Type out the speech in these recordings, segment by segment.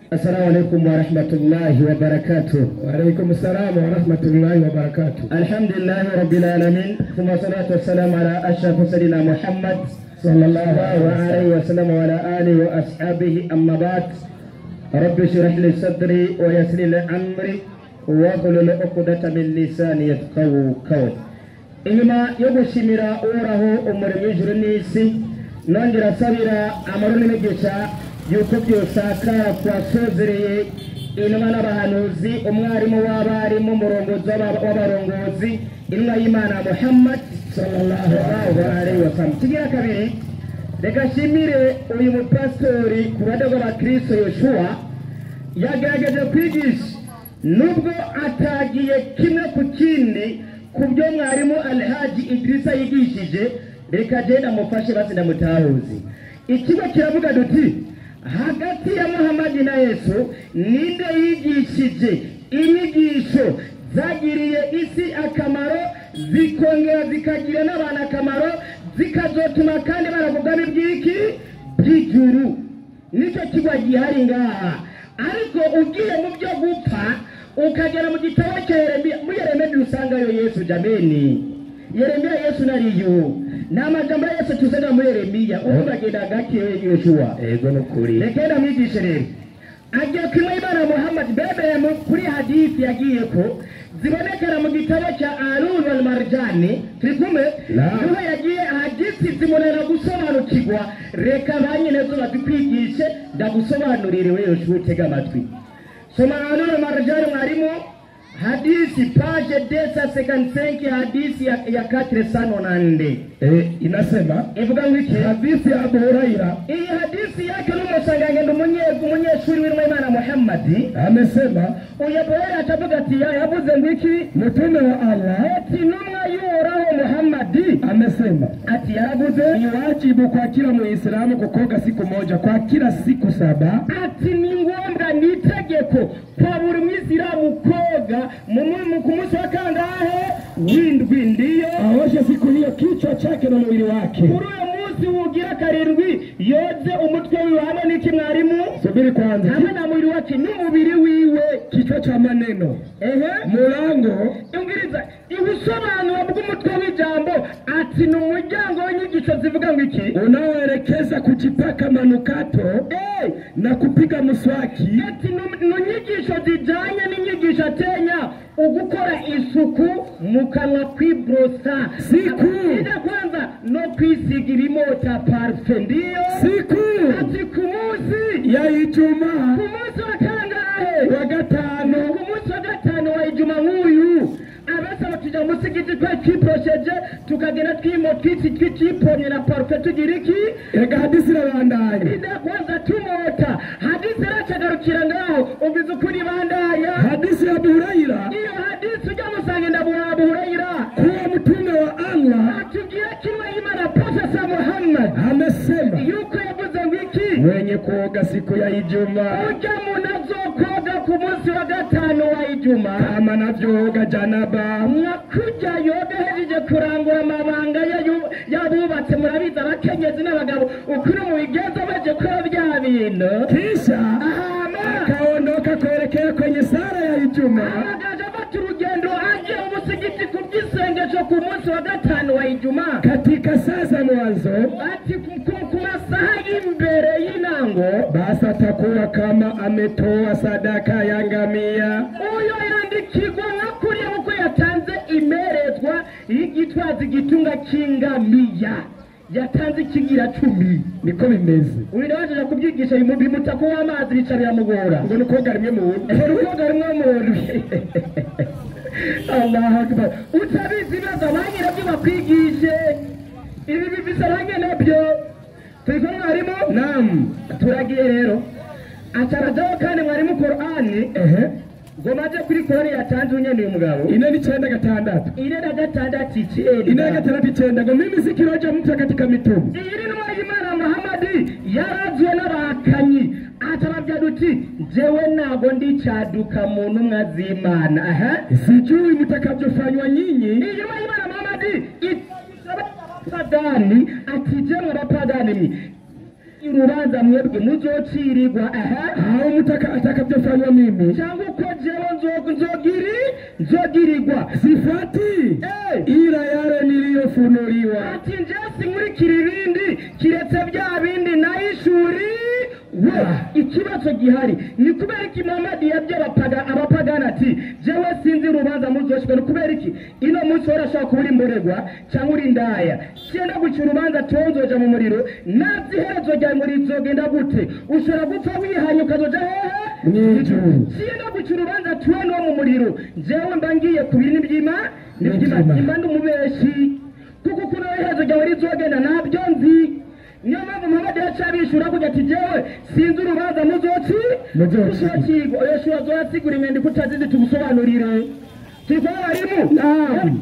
Assalamu alaikum wa rahmatullahi wa barakatuh. Wa alaikum assalam wa rahmatullahi wa barakatuh. Alhamdulillahi rabbil alamin, thumma salatu wassalamu ala ashraf mursalina Muhammad sallallahu alayhi wa sallam wa ala alihi wa ashabihi, amma ba'd. Rabbi shrah li sadri wa yassir li amri wahlul uqdatan min lisani yafqahu qawli. Inyuma yo gushimira Uhoraho umuremyi w'ijuru n'isi, nongera asabira amahoro n'imigisha yuko byosakara kwasozereye intumwa n'abahanuzi, umwarimu w'abarimu, umurongozi w'abarongozi, intumwa y'Imana Muhammad sallallahu alaihi wasallam. Kigira kabiri, reka nshimire uyu mupasitori ku ruhande rw'abakristo Yoshua, yagaragaje kwigisha nubwo atagiye kimwe ku kindi ku byo mwarimu Alhaji Idrisa yigishije. Reka genda mufashe basi ndamutahuzi. Ikigo kiravuga duti hagati ya Muhammad na Yesu ninde yigishije inyigisho zagiriye isi akamaro, zikongera zikagira n'abantu akamaro, zikazotuma kandi baravuga iby'iki by'ijuru? Nicyo kigo gihari ngaha. Ariko ugiye mu byo gupfa ukagera mu gitabo cya Yeremiya, muri Yeremiya usangayo Yesu. Jameni, Yeremiya Yesu nariyo nta majambo ya Yesu tuzana muri Yeremiya. Ubu agenda gake Yoshua. Ego nukuri. Reka ndamwigishe rero. Agiye kumwe Imana Muhammad bebe kuri hadithi yagiye ko zibonekera mu gitabo cya Arun wal Marjani, turi kumwe niho yagiye hadithi zimunana gusobanukirwa. Reka banyine zo badukwigishe, ndagusobanurire wewe Yoshua, utega amatwi. Soma Arun wal Marjani mwarimu, hadisi page 255, hadisi ya 494. Inasema ivuga ngo iki? Hadisi ya Abu Huraira. Iyi hadisi yake n'umusangangendo umunyeshuri w'Imana Muhammad amesema, uyu Abu Huraira atavuga ati yavuze ngo iki? Mtume wa Allah ati ntumwa y'Uhoraho Muhammad amesema ati yaravuze ni wajibu kwa kila Muislamu kukoga siku moja kwa kila siku 7. Ati ni ngombwa, ni itegeko kwa buri Muislamu koga ku munsi wa kangahe? W'indwi. Ndiyo aoshe siku hiyo kichwa chake na mwili wake. Kuri uyo munsi ugira karindwi yoze umutwe wiwe hamwe n'iki mwarimu? Subiri kwanza. Hamwe na mwili wake n'umubiri wiwe. Kichwa cha maneno. Ehe. Mulango ingiriza ubusobanuro bw'umutwe w'ijambo ati ni umuryango w'inyigisho zivuga ngo iki? Unaoelekeza kujipaka manukato na kupiga muswaki. Ati ni inyigisho zijanye n'inyigisho atenya ugukora isuku mu kanwa, kwibrosa siku ida kwanza no kwisiga ibimota parfum. Ndiyo siku ati ku munsi ya Ijumaa, ku munsi wa kangahe? Wa gatano. Ku munsi wa gatano wa Ijumaa nk'uyu abasaba tuja musigiti twe twiprosheje tukagenda twimo twitsi twipomye na parfum tugira iki? Reka hadisi irabandanya. Ida kwanza tumota hadisi iracagarukira ngaho, umviza ukuri bandaya. Hadisi ya Abu Huraira. Iyo hadisi ujya musanga Abu Huraira kuwa mtume wa Allah atubwira kimwe Imana Profesa Muhammad amesema yuko yavuze ngo iki? Mwenye kuoga siku ya Ijumaa ujya muntu azokoga ku munsi wa gatano wa Ijumaa kama navyooga janaba, mwakujya yoga hejeje kurangura amabanga y'abubatse, murabizi abakenyezi n'abagabo ukuri mu bigenzo baje kora bya bintu, kisha ahama akaondoka kuelekea kwenye sala ya Ijumaa, agaje afata urugendo agiye mu musigiti ku by'isengesho ku munsi wa gatano wa Ijumaa katika saa za mwanzo, ati ku masaha y'imbere y'intango, basi atakuwa kama ametoa sadaka ya ngamia. Uyo yandikirwa nka kuriya kuko yatanze imerezwa y'igitwazi igitunga cy'ingamiya, yatanze ikigira 10. Niko bimeze. Uyu nawe aje kubyigisha bimuta ko amazi bica biramugora ngo nukoga rimwe mu wundi, nukoga rimwe mu wundi. Allahu Akbar. Utabizi ibibazo abanyirabyo bakwigishe ibi bifise abanyenabyo. Turi kumwe mwarimu? Naam. Turagiye rero atarajaho kandi mwarimu Qur'ani. Ehe. Ngo maje kuri Qur'ani yatanze unyene uyu mugabo 4:96. 4:69. 4:69 ngo mimi si kiroja mtu katika mitume. Iyi ntumwa y'Imana Muhammad yarazwe n'abahakanyi atarabya duti jewe ntago ndi cyaduka mu ntumwa z'Imana. Aha. Sijui mtakavyofanywa nyinyi. Iyi ntumwa y'Imana Muhammad abapadani ati jemwe abapadani mwe urubanza mwebwe muzocirirwa aha aho mutaka atakavyofanywa mimi cyangwa uko jewe nzogirirwa sifati ila yale niliyofunuliwa ati nje sinkurikira ibindi kiretse bya bindi nayishuri we. Ikibazo gihari ni kubera iki Muhammad yabye abapagana ati jewe sinzi urubanza muzoshwe? Ni kubera iki ino munsi warashaka kuba uri imborerwa cyangwa uri indaya cyenda guca urubanza tonzoja mu muriro nazi iherezo ryawe muri izogenda gute? Ushobora gupfa wihanye ukazoja hehe? Mw'ijuru. Cyenda guca urubanza tuwe no mu muriro jewe mba ngiye ku bintu by'Imana mba ndi umubeshi kuko ukuntu iherezo ryawe rizogenda ntabyo nzi. Niyo mpamvu Muhammad yacabishura kugira ati jewe sinzi urubanza muzocigwa. Yoshua azosigura inyandiko utazizi tugusobanurire. Turi kumwe barimu? Naam.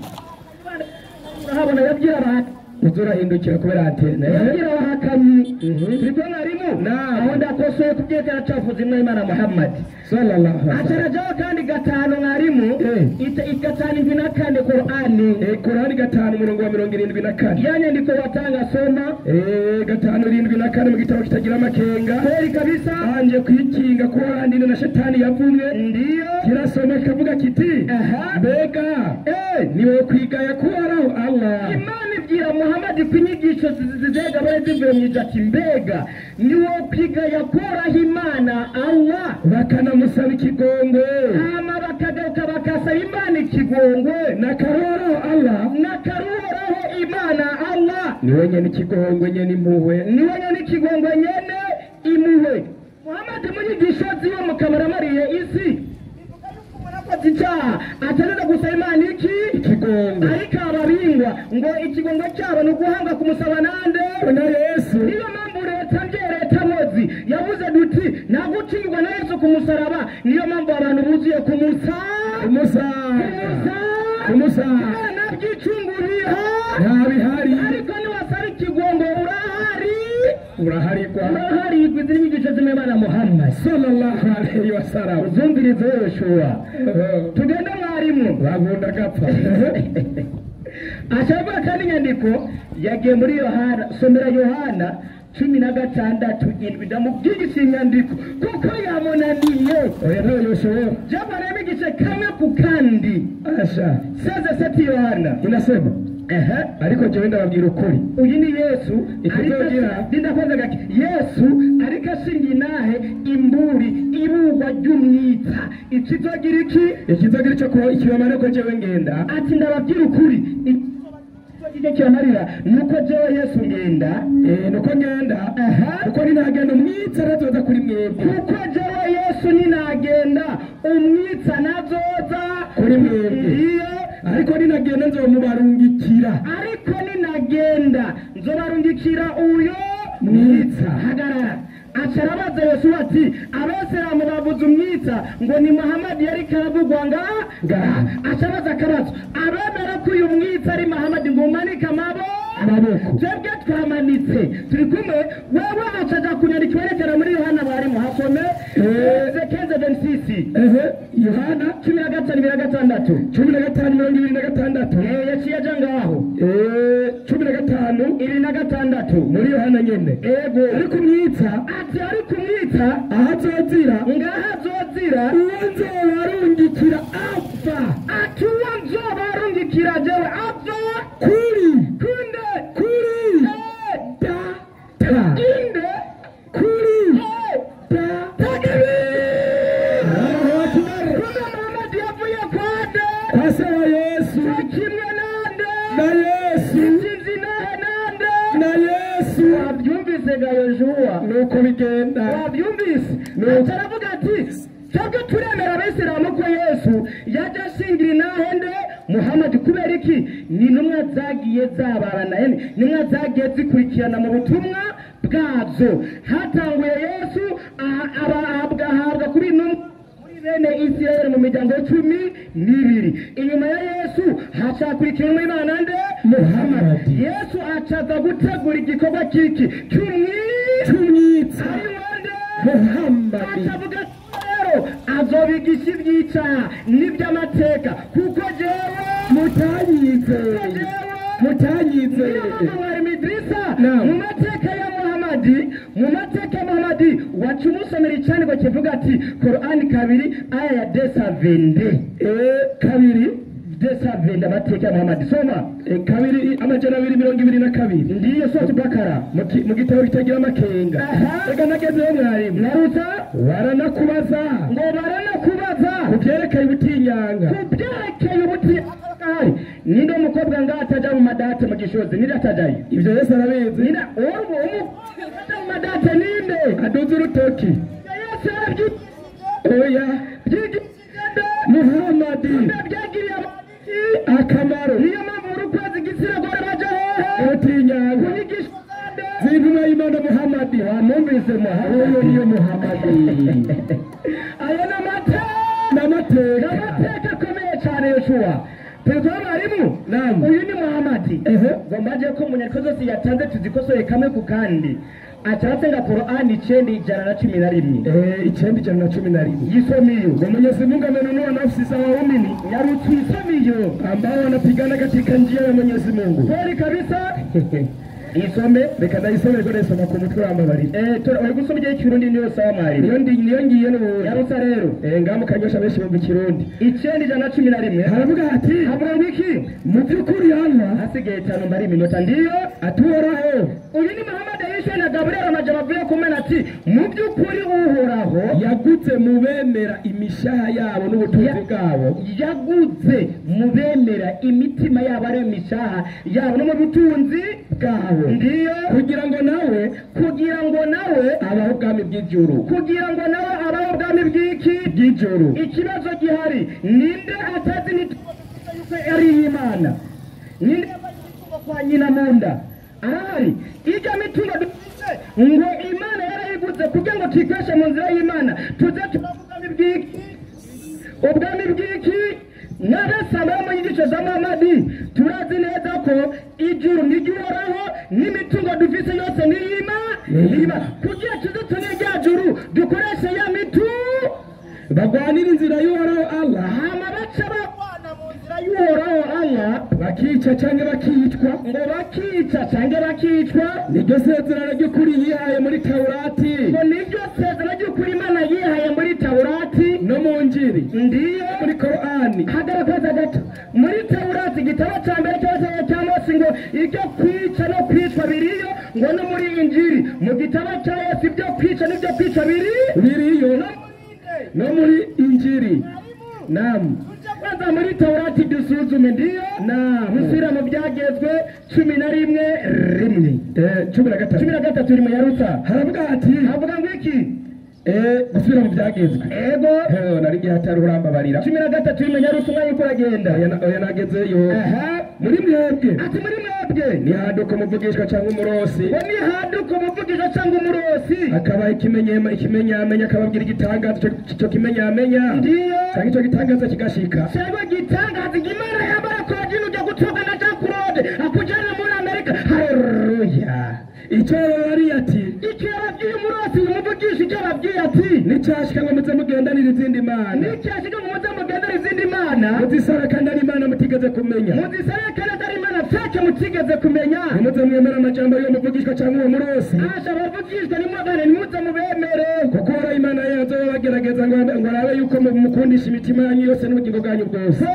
Urahabona yabwira abantu uzorahindukira kubera antene yabwira abahakanyi. Turi kumwe mwarimu? Naam. Aho ndakosoye kubyekera cafuza imwe Imana Muhammad sallallahu alaihi wasallam. Atarajaho kandi 5 mwarimu 574 Qur'ani Qur'ani 5 murongo wa 74 ya nyandiko watanga soma 574 mu gitabo kitagira amakenga kweli kabisa anje kwikinga ko andine na shetani yavumwe ndiyo kirasoma kavuga kiti mbega niwe kwigaya kuhoraho Allah. Imana ibwira Muhammad kwinyigisho zizega bare zivuye mu ijati mbega niwe kwigaya kuhoraho Imana Allah bakanamusaba ikigongwe hama bakagaruka bakasaba Imana ikigongwe na karuhoraho Allah na karuhoraho Imana Allah niwe nyene ikigongwe nyene impuhwe niwe nyene ikigongwe nyene impuhwe. Muhammad munyigisho ziwe mukabaramariye isi atanenda gusaba Imana iki ikigongwe ariko ababingwa ngo ikigongwe cyabo ni uguhanga kumusaba nande na Yesu. Niyo mpamvu leta leta mozi yavuze duti ntagucingwa na Yesu kumusaraba. Niyo mpamvu abantu buzuye kumusaba nabyicunguriha ntabihari ariko niwasaba ikigongwe urahari uraharigwa uraharigwa. Izindi nyigisho z'Imana Muhammad sallallahu alaihi wasallam uzumvirize Yoshua. Tugende mwarimu bagunda gapfa. Ashavuga kandi inyandiko yagiye muri Yohana, somera Yohana 16:7 ndamubwigisha inyandiko kuko yamunaniye. Oya nawe Yoshua jabaremo igice kamwe ku kandi asha 16 Yohana inasema ariko jewe ndababwira ukuri uyu ni Yesu ikizogira ndakwanza gake Yesu ariko ashinga inahe imburi ibugwa ry'umwitsa ikizogira iki ikizogira cyo ko ikibamara ko jewe ngenda ati ndababwira ukuri ikizogira kibamarira nuko jewe Yesu ngenda nuko ngenda kuko ninagenda umwitsa nazoza kuri mwebwe kuko jewe Yesu ninagenda umwitsa nazoza kuri mwebwe ariko ninagenda nzomubarungikira ariko ninagenda nzobarungikira uyo mwitsa. Hagarara. Acarabaza Yesu ati abasilamu bavuze umwitsa ngo ni Muhammad yari karavugwa nga acabaza akabazo abemera ko uyu mwitsa ari Muhammad ngo umanike amaboko. Twebwe twamanitse turi kumwe wewe acaja kunyandika iwerekana muri Yohana mwarimu hasome 15:26 Yohana 15:26 15:26 yaciye aja ngaho 15:26 muri Yohana nyene ego ariko umwitsa ati ariko umwitsa ahazozira ngaha azozira uwo nzobarungikira apfa ati uwo nzobarungikira jewe apfa kuri kunde kuri data inde kuri data Kumbe Muhammad yavuye kwande kwa se wa Yesu kimwe nande na Yesu sinzi nahe nande na Yesu. Wabyumvise ga Yoshua nuko bigenda wabyumvise. Ataravuga ati twebwe turemera abisilamu ko Yesu yaje ashingira inahe nde Muhammad kubera iki? Ni intumwa zagiye zabarana intumwa zagiye zikurikirana mu butumwa bwazo. Hatanguye Yesu ahabwa kuri intumwa muri bene Isirayeli mu miryango 12. Inyuma ya Yesu hacakurikiranwa Imana nde Muhammad. Yesu acaza gutegura igikorwa kiki cy'umwitsa Muhammad acavuga rero azobigisha iby'icyaha n'iby'amateka kuko jewe mutanyizeye Niyo mpamvu mwarimu Idrisa mu mateka ya Muhammad Muhammadi, mu mateka ya Muhammadi waca umusomera icyandiko kivuga ati Qur'ani 2 aya ya 222 2 222 amateka ya Muhammadi. Soma 2 222 ndiyo Suratu Bakara mu gitabo kitagira amakenga. Reka nagezeyo mwarimu. Naruta baranakubaza ngo baranakubaza ku byerekeye ubutinyanga, ku byerekeye ubutinyanga. Ninde umukobwa ngaho atajya mu madate mu Gishozi? Ninde atajyayo? Ibyo Yesu arabizi. Ninde umukobwa mu madate? Ninde aduze urutoki? Yesu yarabyigishije. Oya byigishije Muhammadi byagiriye akamaro. Niyo mpamvu buri kwezi igitsina gore baja hehe? Ubutinyanga kunyigisha z'intumwa y'Imana Muhammadi. Wamwumvise Muhammadi? Uyo niyo Muhammadi. Aya ni amateka, amateka akomeye cyane. Yoshua perezida w'abarimu. Naam. Uyu ni Muhammadi. Ngo mbaje ko mu nyandiko zose yatanze tuzikosore kamwe ku kandi. Aca Qur'ani 9 111. 9 111. Yisomiyo. Ngo Mwenyezi Mungu amenunua nafsi za waumini Nyarutsi isomiyo ambao wanapigana katika njia ya Mwenyezi Mungu. Kweli kabisa. Isome. Reka ndayisome ko ndayisoma ku mutwe wambabarira. Uri gusoma igihe cy'Ikirundi niyo sawa mwarimu. Niyo ndi niyo ngiye n'ubundi. Nyarutsa rero. Ngamu kanyosha benshi bumva Ikirundi. 9 111. Haravuga hati havuga ngo iki? Mu by'ukuri Allah hasigaye 5 mbari iminota ndiyo atuhoraho. Uyu ni Muhammad yishe na Gabriel amajama avuye kumena ati mu by'ukuri uhoraho yaguze mu bemera imishaha yabo n'ubutunzi bwabo. Yaguze mu bemera imitima yabo ari imishaha yabo no mu butunzi bwabo. Ndiyo kugira ngo nawe abaho ubwami bw'ijuru. Kugira ngo nawe abaho ubwami bw'iki? Bw'ijuru. Ikibazo gihari ninde atazi imitungo yuko ari iy'Imana? Ninde imitungo kwa nyina munda? Arahari. Ijya mitungo dufite ngo Imana yarayiguze kugira ngo tuyikoreshe mu nzira y'Imana, tuze turavuga ubwami bw'iki? Ubwami bw'iki? N'abesaba mu nyigisho za Muhammadi turazi neza ko ijuru n'iry'Uhoraho n'imitungo dufise yose ni iy'Imana. Kugira tuze tune rya juru dukoreshe ya mitungo bagwanira inzira y'Uhoraho Allah. Hama baca bagwana mu nzira y'Uhoraho Allah bakica canke bakicwa. Ngo bakica canke bakicwa. Niryo sezerano ry'ukuri yihaye muri Taurati. Ngo niryo sezerano ry'ukuri Imana yihaye muri Taurati no mu Njiri. Ndiyo muri Korani. Hagaragaza gato muri Taurati igitabo ca mbere cyose cya Mose ngo ibyo kwica no kwicwa biriyo, ngo no muri Injiri mu gitabo cya Yesu ibyo kwica n'ibyo kwicwa biriyo no muri Injiri. Naam. Kwanza muri Taurati dusuzume ndiyo. Naam. Musubira mu byagezwe 11:1. 13. 13 rimwe yarutsa. Haravuga ati havuga ngo iki? Gusubira mu byagezwe. Ego. Nari ngiye hatari urambabarira. 13 rimwe yarutsa umwanya uko uragenda. Oya nagezeyo. Muri mwebwe. Ati muri mwebwe. Nihaduka umuvugishwa cyangwa umurosi. Ngo nihaduka umuvugishwa cyangwa umurosi. Akabaha ikimenyamenya akababwira igitangaza cyo kimenyamenya. Ndiyo. Cyangwa icyo gitangaza kigashika. Cyangwa gitangaza Imana yambara kojini ujya gutoka na Jean Claude akujana muri Amerika. Haleluya. Icyo yababariye ati icyo yababwiye umurosi umuvugisha icyo yababwiye ati nicyashika ngo muze mugendanire izindi mana. Nicyashika ngo muze mugendanire izindi mana. Muzisabe kandi ari Imana mutigeze kumenya. Muzisabe kandi ari Imana fake mutigeze kumenya. Nimuze mwemera amajambo y'uwo muvugishwa cyangwa uwo murosi. Asha abavugishwa nimwagane nimuze mubemere. Kuko uhoraho Imana yanyu azobagerageza ngo arabe yuko mukundisha imitima yanyu yose n'ubugingo bwanyu bwose.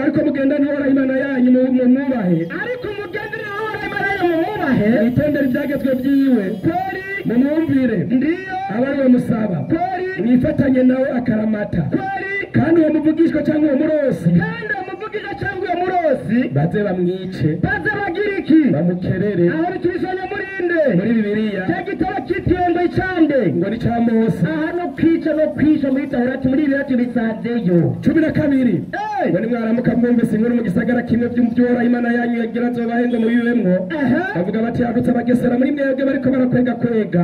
Ariko mugendane uhoraho Imana yanyu mumwubahe. Ariko mugendere uhoraho Imana yanyu mumwubahe. Mwitondere ibyagezwe byiwe. Kweli. Mumwumvire. Ndiyo. Abe ari we musaba. Kweli. Mwifatanye nawe akaramata. Kweli. Kandi uwo muvugishwa cyangwa uwo murosi. Kandi uwo muvugishwa cyangwa uwo murosi. Baze bamwice. Baze bagira iki? Bamukerere. Aho bitubisonye murinde. Muri Bibiliya. Cya gitabo cyitiriwe ngo icande. Ngo ni cya Mose. Aha no kwica no kwica muri Taurati muri Bibiliya tubisanzeyo. 12. Ngo nimwaramuka mwumvise inkuru mu gisagara kimwe by'Uhoraho Imana yanyu yagira azobahe ngo mubibemwo. Bavuga bati hadutse abagesera muri mwebwe bariko barakwega kwega.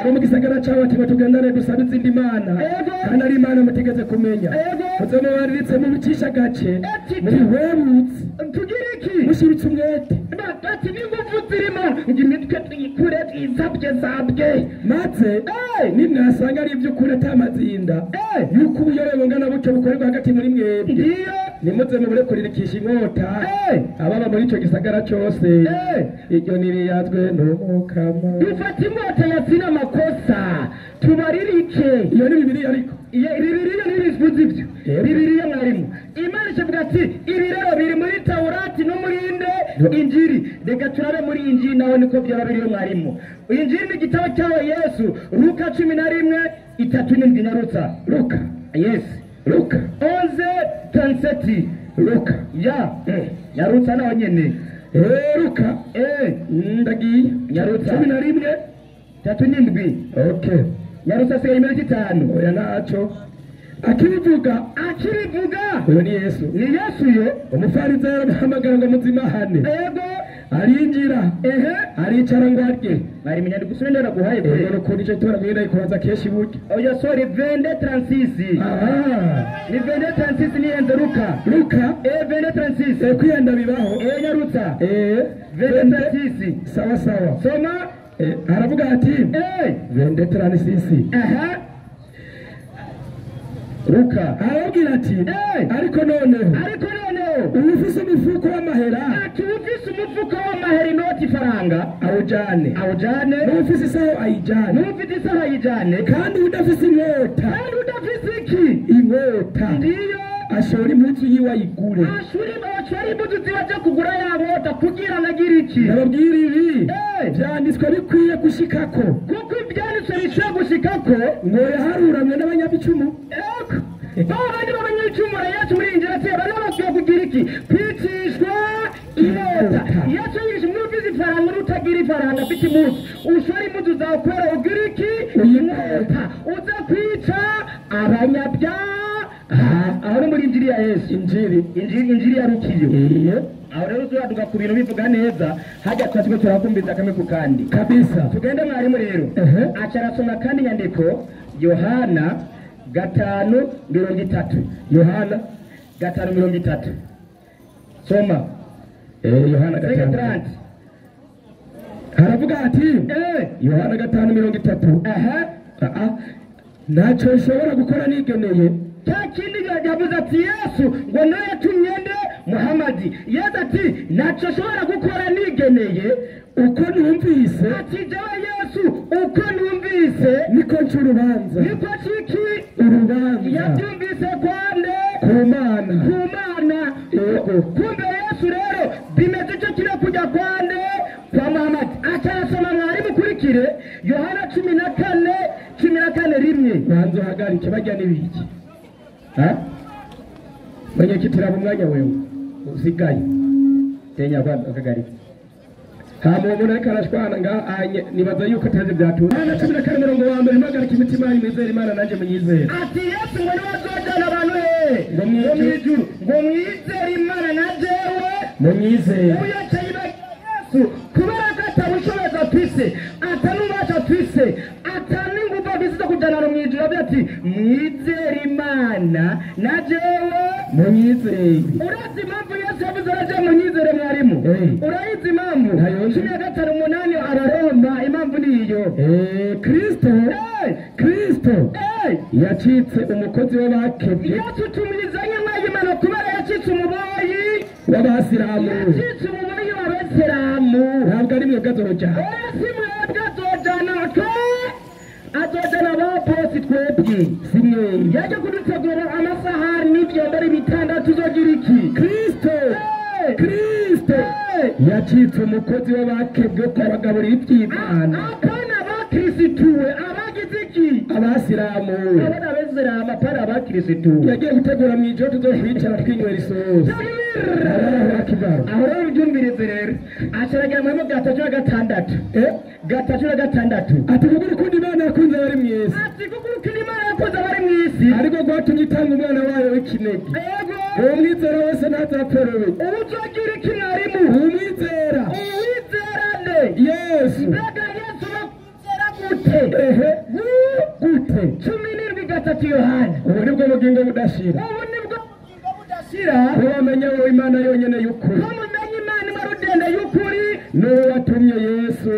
Abo mu gisagara cabo ati tugendane dusabe izindi mana. Kandi ari Imana mutigeze kumenya. Muze mubariritse mubicisha gace. Mubihwebutse. Tugire iki? Mushiritse umwete. Ati n'ingufu zirimo ngo imitwe tuyikure tuyizabye zabye. Maze nimwasanga ari iby'ukuri atamazinda yuko ubuyobe bungana butyo bukorerwa hagati muri mwebwe. Ndiyo. Nimuze mubure kuririkisha inkota ababa muri ico gisagara cose, iryo niriyazwe n'Umukama. Dufate inkota yatsina amakosa tubaririke. Iyo ni Bibiliya ariko. Iyo Bibiliya ntibivuze ibyo. Bibiliya mwarimu Imana ikivuga ati ibi rero biri muri Taurati no muri inde Injiri. Reka turabe muri Injiri naho niko byaba biri mwarimu. Injiri ni igitabo cyawe Yesu, Luka 11:37 nyarutsa. Luka. Yes. Luka 11:37. Luka. Ya. Nyarutsa naho nyene. Luka. Ndagiye. Nyarutsa. 11 37. Okay. Nyarutsa sigaye iminota 5. Oya naco. Akibivuga. Uyu ni Yesu. Ni Yesu yo. Umufarisayo aramuhamagara ngo muzimahane. Ego. Arinjira. Aricara ngo arye. Mwari inyandiko usubire ndanaguhaye pe. Ego nuko nico tora mwenda ikubanza kenshi burya. Oya sorry 22:36. Aha. Ni 22:36 ni enze Luka. Luka. 22:36. Kwiyenda bibaho. Nyarutsa. 22:36. Sawa sawa. Soma. Aravuga ati 22:36. Aha. Luka. Arabwira ati ariko noneho ufise umufuko w'amahera, ati ufise umufuko w'amahera inoti ifaranga awujane, n'ufise isaho ayijane, n'ufite isaho ayijane, kandi udafise inkota, kandi udafise iki inkota, ndiyo ashora impuzu yiwe ayigure, ashora impuzu ziwe aje kugura ya nkota kugira nagira iki. Ndababwira ibi vyanditswe bikwiye gushikako, kuko ivyanditswe bikwiye gushikako ngo yaharuramwe n'abanyabicumu. Babandi b'abanyabicumura Yesu muri Injiri ati bana bakwiye kugira iki? Kwicishwa inkota. Yesu yigisha umuntu ufise ifaranga n'utagira ifaranga afite impuzu, ushora impuzu zawe kubera ugira iki? Inkota. Uza kwica abanyabyaha. Aho ni muri Injiri ya Yesu. Injiri ya Lukiyo. Aho rero turaduka ku bintu bivuga neza, hajya twatwe turakumbiza kamwe ku kandi. Kabisa. Tugende mwarimu rero. Aca arasoma kandi inyandiko Yohana 5:30. Yohana 5:30. Soma. Yohana 5:30. Haravuga ati Yohana 5:30. Aha. Ntacyo nshobora gukora nigeneye. Cya kindi yavuze ati Yesu ngo nawe yatumye nde? Muhamadi. Yesu ati ntacyo nshobora gukora nigeneye, uko numvise, ati jewe Yesu uko numvise niko nca urubanza, niko ciki urubanza. Yabyumvise kwande? Ku Mana. Ku Mana. Kumbe Yesu rero bimeze icyo kiri kujya kwande? Kwa Muhamadi. Acarasoma mwarimu ukurikire Yohana 14:14. Banza uhagarike bajya n'ibiki. Mwenyekiti raba umwanya wewe usigaye. Tenya kwa akagarike. Hama umuntu ariko arashwana nga nibaza yuko atazi byatuza. Yohana 14:1 impagarika imitima yanyu mwizere Imana nanjye munyizere. Ati Yesu ngo niwe azojana abantu ngo mwijuru, ngo mwizere Imana na jewe munyizere. Uyo acayibagira Yesu kubera ko atabushobozi afise, atanubasha afise, ataninguvu afise zo kujana abantu mwijuru, avuga ati mwizere Imana na jewe munyizere. Urazi impamvu Yesu yavuze na jewe munyizere mwarimu? Urayizi impamvu? 15:8 Abaroma, impamvu ni iyo. Kristo yacitse umukozi w'abakebwe. Yesu tumwizanye mwayimana kubera yacitse umuboyi w'abasilamu. Yacitse umuboyi w'abasilamu. Ntabwo ari mwebwe azojana. Oya si mwebwe azojana, twe azojana abaposi twebwe. Si mwebwe. Yaje kudutegura amasahani n'ivyombo n'ibitanda tuzogira iki? Kristo yacitse umukozi w'abakebwe ko abagaburira iby'Imana. Apana abakristuwe, abagize iki? Abasilamu. Abana b'Isilamu, apana abakristuwe. Yagiye gutegura mu ijoro tuzokwicara twinywera isosi. Aho rero ubyumvirize rero. Acaragira mu 3:6. 3:6. Ati kuko urukundo Imana yakunze abari mu isi. Ati kuko urukundo Imana yakunze abari mu isi. Ariko rwatumye itanga umwana wayo w'ikinege. Ego. Uwo mwizera wese ntazapfe rubi. Uzogira iki mwarimu? Uwumwizera. Uwizera nde? Yesu. Mbega Yesu bakwizera gute? Gute? 17:3 Yohana. Ubu nibwo bugingo budashira. Ubu nibwo bugingo budashira. Ko wamenya wowe Imana yonyene y'ukuri. Ko mumenya Imana imwe rudende y'ukuri. N'uwo watumye Yesu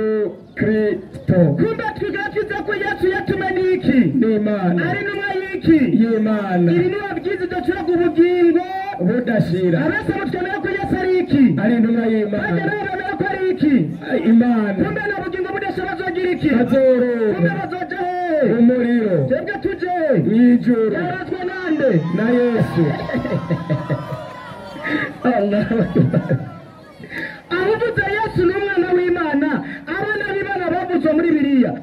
Kristo. Kumbe twiga twize ko Yesu yatumwe n'iki? N'Imana. Ari intumwa y'iki? Y'Imana. Ibi niba byiza idacuraga ubugingo Budashira. Abese mutwemera ko Yesu ari iki? Ari intumwa y'Imana. Bajya bemera ko ari iki? Imana. Kumbe na bugingo budashira bazogira iki? Bazoroka. Kumbe bazoja he? Umuriro. Twebwe tuje mw'ijuru. Yarazwe nande? Na Yesu. Allahu Akbar. Avuze Yesu ni umwana w'Imana, abana b'Imana bavuzwe muri biriya.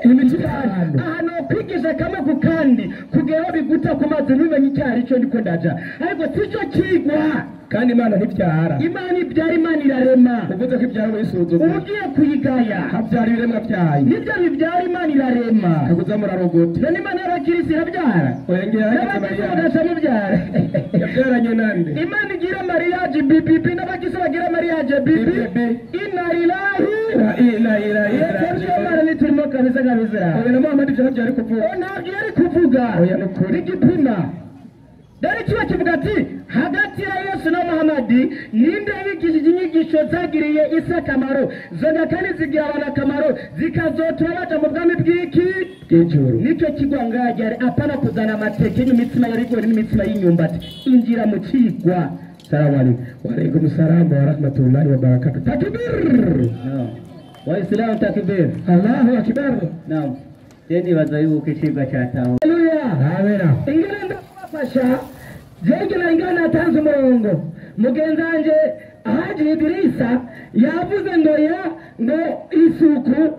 Imico itanu. Ahantu kwigisha kamwe ku kandi kugera biguta ku mazi ntumenye icyo ari cyo ndiko ndaja, ariko sico kigwa. Kandi Imana ntibyara. Imana ibyara, Imana irarema. Uvuze ko ibyara uyisuzugura. Ugiye kuyigaya. Habyara ibiremwa byayo. Nibyo bibyara, Imana irarema. Kaguza murarogota. None Imana y'abakirisi irabyara? Oya ngira yagize N'abakirisi Mariya. bagaca mubyara. Yabyaranye nande? Imana igira mariage BBB, n'abakirisi bagira mariage BB. BBB. Inna lillahi Wa inna ilaihi Yesu raji'un. Imana niturimo kabisa kabisa. Oya na Muhammad ibyo ntabyo ari kuvuga. Ntabwo yari kuvuga. Oya ni ukuri. Igipima. Dore kiba kivuga ati hagati ya Yesu na Muhammadi ninde yigishije inyigisho zagiriye isi akamaro, zonga kandi zigira abantu akamaro, zikazotuma baja mu bwami bw'iki? Bw'ijuru. Nicyo kigwa ngajyari, apana kuzana amateke n'imitsima ya rigori n'imitsima y'inyumbati. Injira mu kigwa. Salamu alaykum. Wa alaykum salam wa rahmatullahi wa barakatuh. Takbir. Waislamu takbir. Allahu akbar. Naam. Je nibaza yuko icigwa cyatawe. Haleluya. Amina. Ingene ndabafasha jewe na ingana natanze umurongo. Mugenzi wanje Haji Idrisa yavuze ngo ya ngo isuku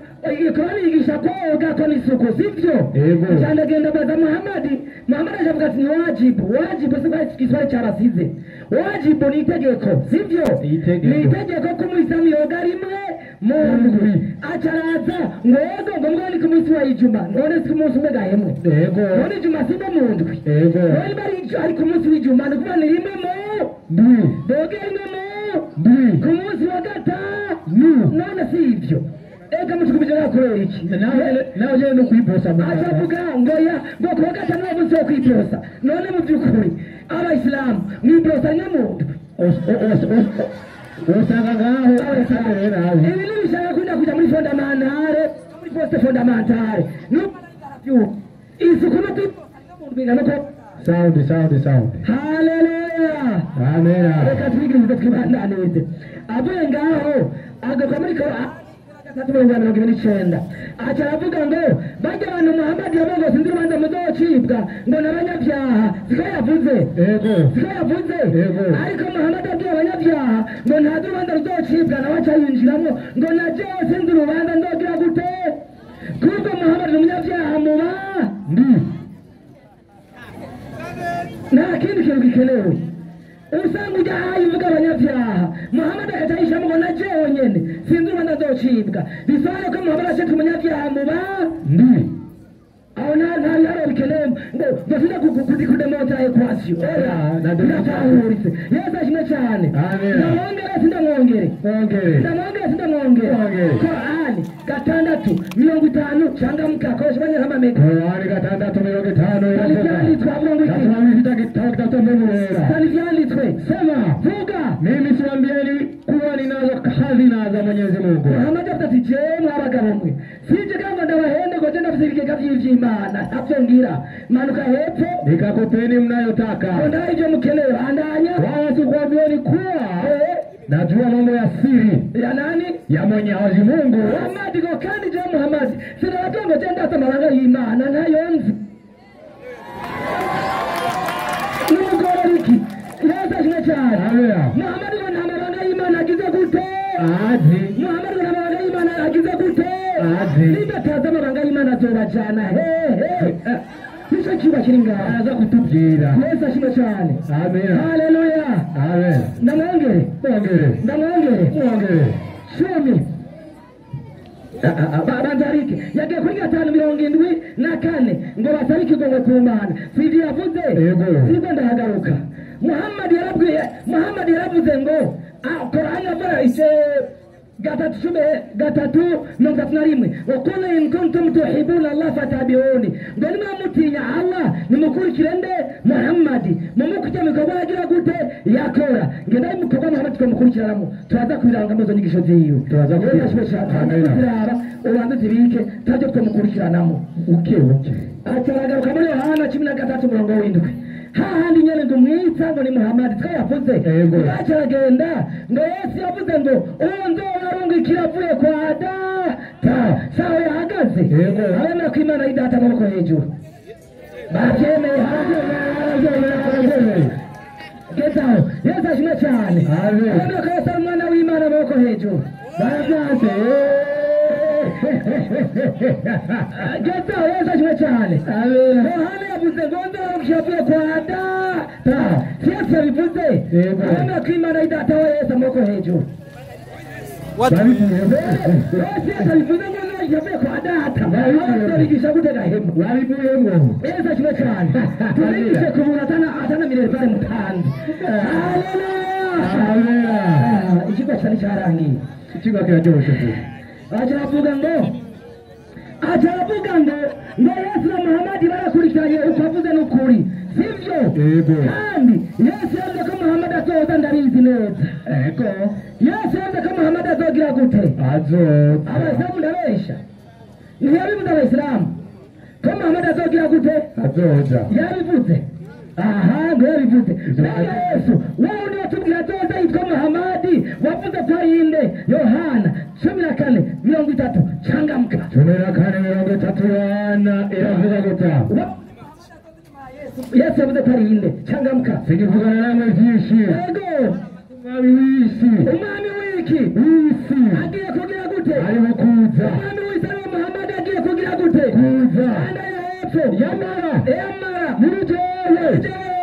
Korani yigisha koga ko ni isuku, sivyo? Yego. Cyane agenda baza Muhammad, Muhammad ajavuga ati ni wajibu, wajibu si kwa Kiswahili cyarasize. Wajibu ni itegeko, sivyo? Itegeko. Ni itegeko ko umuyisilamu yoga rimwe mu ndwi. Acaraza ngo yego ngo mbwa ni ku munsi wa Ijuma, none si ku munsi umwe gahemwe. Yego. None Ijuma si no mu ndwi. Yego. None bari ari ku munsi w'Ijuma, ni ukuvuga ni rimwe mu Ndwi. boge rimwe mu Ndwi. ku munsi wa gatanu. None si ibyo. Ega mutukubije nakubera iki? Nawe ugende no kwiposa mu Rwanda. Acavuga ngo ya ngo kuwa gatanu wavuze wo kwiposa. None mu by'ukuri abayisilamu mwiposa nyamuntu. Usanga ngaho abakamere nabi. Ibi nibishaka kujya kujya muri fondamentale, muri poste fondamentale. Isuku no kwiposa nyamuntu bingana ko Sound sound sound. Haleluya. Amena. Reka twigirize twibandanirize. Avuye ngaho agaruka muri 329. Aca aravuga ngo bajya abantu Muhammad yavuze ngo sinzi urubanza muzocibwa ngo n'abanyabyaha, siko yavuze. Yego. Siko yavuze. Yego. Ariko Muhammad abwiye abanyabyaha ngo nta rubanza ruzocibwa, nawe aca yinjiramo ngo na jewe sinzi urubanza ndogira gute? Kuko Muhammad ni umunyabyaha muba Ndi. Nta kindi kintu gikenewe. Usanga ujya ahaye uvuga abanyabyaha, Muhammad agaca yishamo ngo na jewe nyene sinzi urubanza nzocibwa. Bisobanura ko Muhammad ashaka umunyabyaha muba Ndi. aho nta biharuro bikenewe ngo ngo sinza kudemontra equation. Oya, Na biratahuritse. Yesu ashimwe cyane. Amen. Ndamwongere sindamwongere. Ongere. Ndamwongere sindamwongere. Ongere. Korani 6:50 changamka koresha banya kama mega. Korani 6:50 Kandi vyanditswe avuga ngo iki? Nasoma kitabu kitatu Mungu. Kandi vyanditswe. Sema. Vuga. Mimi siwaambieni kuwa ninazo hazina za Mwenyezi Mungu. Muhammad avuga ati jewe mwabagabo mwe sinje ngo ndabahende ngo je ndafise ibigega vy'ivy'Imana ntavyo ngira, manuka hepfo Nikakupeni mnayotaka, ngo ndahe ivyo mukeneye. Bandanya. wala sikuambieni kuwa najua mambo ya siri ya nani? ya Mwenyezi Mungu. Muhammad ngo kandi je Muhammad sinababwiye ngo je ndafise amabanga y'Imana ntayo nzi. N'umugore iki? Yesu ashimwe cyane. Amina. Muhammad ngo nta mabanga y'Imana agize gute? Azi. Muhammad ngo nta mabanga y'Imana agize gute? Azi. Nimba atazi amabanga y'Imana azobajana hehe. Nicyo kiba kiri ngaho. Araza kutubwira. Yesu ashimwe cyane. Amina. Haleluya. Amen. Ndamwongere. Ongere. Ndamwongere. Ongere. 10. Banzarike yagiye kuri 5:74 ngo basabe ikigongo ku Mana. Sivyo yavuze? Yego. Sivyo ndahagaruka. Muhammad yarabwiye, Muhammad yaravuze ngo Korani avuga ise 3:31 ngo qul in kuntum tuhibuna Allah fatabi'uni, ngo nimba mutinya Allah nimukurikire nde? Muhammad. Mumukurikire mu bikorwa yagira gute? Yakora. Ngenda mu bikorwa Muhammad tukamukurikiranamo, turaza kubiranga mu nyigisho ziwe. Turaza kubiraba ubanze zibike turaje tukamukurikiranamo Uke uke. Acaragaruka muri Yohana 13:7. Hahandi nyene ngo mwitsa ngo ni Muhammad twa yavuze. Bacaragenda ngo Yesu yavuze ngo uwo nzobarungikira avuye kwa data. Sawa yahagaze. Abemera ko Imana ari data amaboko hejuru. Babyemeye barabyemeye. Gezaho Yesu ashimwe cyane. Abemera ko Yesu ari umwana w'Imana amaboko hejuru. Barabyanze. Gezaho Yesu ashimwe cyane. Yohana yavuze ngo nzobarungikira avuye kwa data. Yesu yabivuze. Abemera ko Imana ari data wa Yesu amaboko hejuru. Yesu yabivuze ngo yavuye kwa data. Abigisha gute gahema. Babivuyemo. Yesu ashimwe cyane. Tubigishe ku muntu atana minerivare mutanze. Haleluya. Ikigo cyari cyarangiye. Ikigo kiraryoshe. Aca aravuga ngo Yesu na Muhammad barakurikiranye uko avuze n'ukuri. Sivyo? Kandi Yesu yavuze ko Muhammad azoza ndabizi neza. Ego. Yesu yavuze ko Muhammad azogira gute? Azoza. Abayisilamu ndabesha. Ntiyabivuze abayisilamu ko Muhammad azogira gute? Azoza. Yabivuze. Aha, ngo yabivuze. Mbega Yesu wowe niwe tubwira azoza yitwa Muhammad wavuze ko ari inde? Yohana 14:30. Changamka. 14:30 Yohana iravuga gutya. Yesu yavuze ko ari inde? Changamka. Sinivugana namwe byinshi. Yego. Umwami w'isi. Umwami w'iki? W'isi. Agiye kugira gute? Arimo kuza. Umwami w'isi ariwe Muhammad agiye kugira gute? Kuza. Anda yo hepfo. Yamara. Yamara. Muri jewe.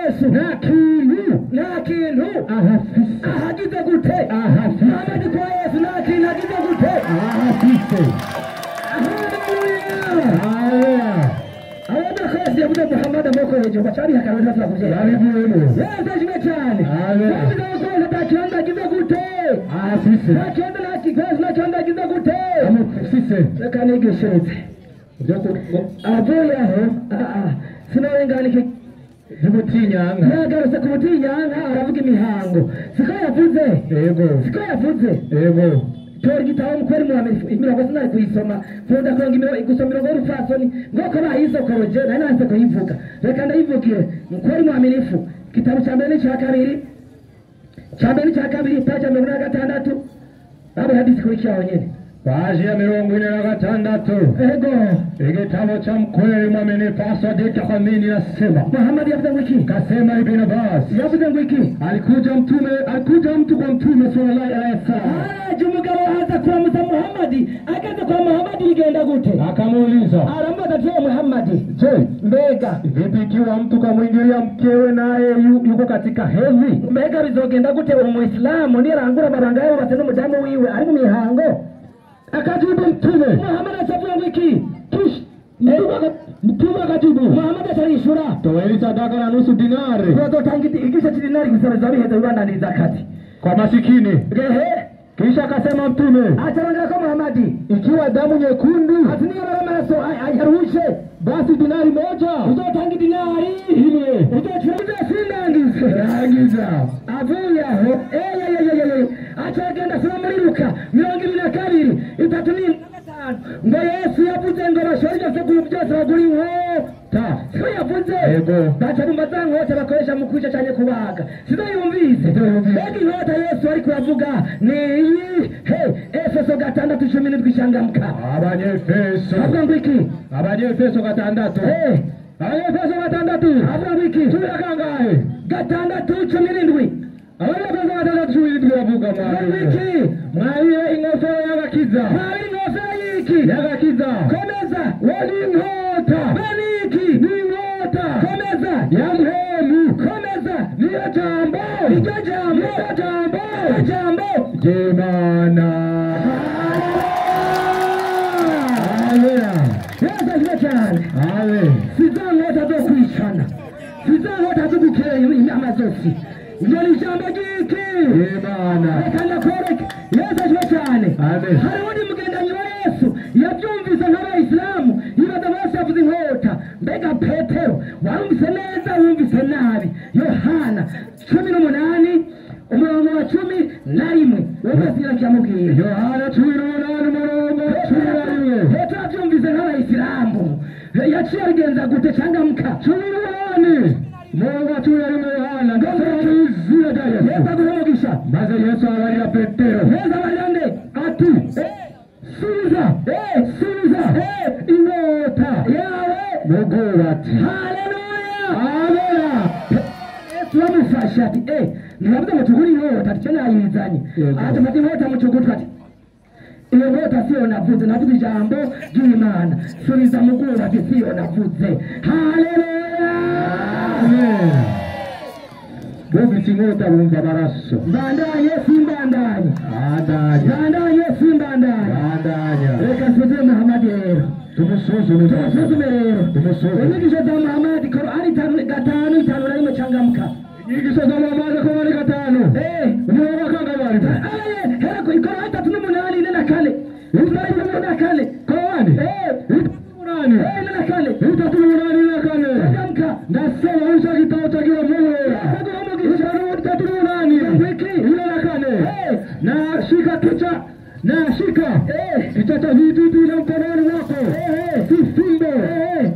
Yesu. Nta kintu. Nta kintu. Ahafise. Ahagize gute? Ahafise. Muhammad kwa Yesu nta kintu agize gute? Ahafise. Haleluya. Haleluya. Abona ko Yesu yavuze Muhammad amaboko hejuru bacari hakara batatu bakuvyera. Babivuyemo. Yesu ashimwe cyane. Amen. Yavuze ko nta kibanza agize gute? Ahafise. Nta kibanza nta kibanza nta kibanza agize gute? Amufise. Reka nigishirize. Avuye aho sinarengana iki By'ubutinyanka. Yagarutse ku butinyanka aravuga imihango. Siko yavuze. Yego. Siko yavuze. Yego. Tora igitabo mukweri muhamirifu imirongo sinari kuyisoma nkunda kuronga imirongo gusoma imirongo y'urupfasoni ngoko bayisokoroje nari nanse kuyivuga reka ndayivugire mukweri muhamirifu igitabo cya mbere n'icya kabiri cya mbere n'icya kabiri paji ya 46 babu hadisi kurikiraho nyene Paji ya 46. Ego. Igitabo cha mkweli mwaminifu Sadiq Amin inasema Muhammad yavuze ngo iki? Kasema Ibn Abbas yavuze ngo iki? Alikuja mtume, alikuja mtu kwa mtume sallallahu alaihi wasallam. Haraje umugabo aza kuramutsa Muhammad, ageze kwa Muhammad bigenda gute? Akamuuliza. Aramubaza ati Muhammad, je, mbega vipi ikiwa mtu kamwingilia mkewe naye yuko katika hedhi? Mbega bizogenda gute umuislamu nirangura amabanga yubatse n'umudamu wiwe ari mu mihango? Akajibu mtume Muhammad acavuga ngo iki? Mtume akajibu Muhammad atarishura toeni sadaka na nusu dinari, uzotanga igice c'idinari gusa bizabiheza bibandaniriza akazi kwa masikini. Ehe. Kisha akasema mtume acarongera ko Muhammad ikiwa damu nyekundu ati niyo amaraso yarushe basi dinari moja uzotanga idinari imwe uzocura sindangize rangiza. Avuye aho acagenda asoma muri Luka 22 3 5 ngo Yesu yavuze ngo bashore ibyo byose bagura inkota. Siko yavuze. Baca bumva za nkota bakoresha mu kwica canke kubaga. Sizo yumvise. Mbega inkota Yesu ariko aravuga ni iyi? He, Efeso 6:17 changamka. Abanyefeso. Avuga ngo iki? Abanyefeso 6. Eh, Abanyefeso 6. Avuga ngo iki? Cumi na kangahe? 6:17. Abanyefeso 6:17 bavuga iki? Mwabire inkofero y'agakiza. Mwabire inkofero y'iki? Y'agakiza. Komeza. We ni inkota. We ni iki? Ni inkota. Komeza. Ya mpemu. Komeza. Niyo jambo. Iryo jambo. Niyo jambo. Iryo jambo ry'Imana. Haleluya. Yesu ashimwe cyane. Amen. Si za nkota zo kwicana. Si za nkota zo gukera amazosi. Ngo ni ijambo ry'iki? Imana. Reka ndakwereke. Yesu ashimwe cyane. Amen. Hari undi mugendanyi wa Yesu yabyumvise nk'abayisilamu yibaza bose yavuze inkota. Mbega Petero warumvise neza wumvise nabi? Yohana 18 umurongo wa 11 wumvise irakiyamubwira. Yohana 18 umurongo wa 11. Petero abyumvise nk'abayisilamu yaciye abigenza gute? Changamka. 18. Umurongo wa 11 Yohana. Izina rya Yesu. Yesu aguhe umugisha. Maze Yesu abarira Petero. Yesu abarira nde? Ati subiza subiza inkota yawe mu bwubatsi. Haleluya. Amena. Yesu bamufashe ati ntibavuze ngo tugure inkota, ati cyo nayizanye. Ati mfate inkota mu cugutwi, ati iyo nkota siyo navuze, navuze ijambo ry'Imana. Subiza mu bwubatsi siyo navuze. Haleluya. Bumvise inkota bumva amaraso. Mbandanye simbandanye. Bandanya. Mbandanye simbandanye. Bandanya. Reka nsuzume Muhammad rero. Tumusuzume. Tumusuzume rero. Tumusuzume. Inyigisho za Muhammad Korani 5:51 changamka. Inyigisho za Muhammad Korani 5. Umurongo wa kangahe? Hera ku Korani 3:8 4 na 4. 3:8 4. Korani 8 4 na 4. 3:8 4. Changamka. Ndasoma usha gitabo cha kila mmoja. 3:8 4 na 4. Na shika kichwa na shika kichwa cha vijiti na mkononi wako si fimbo,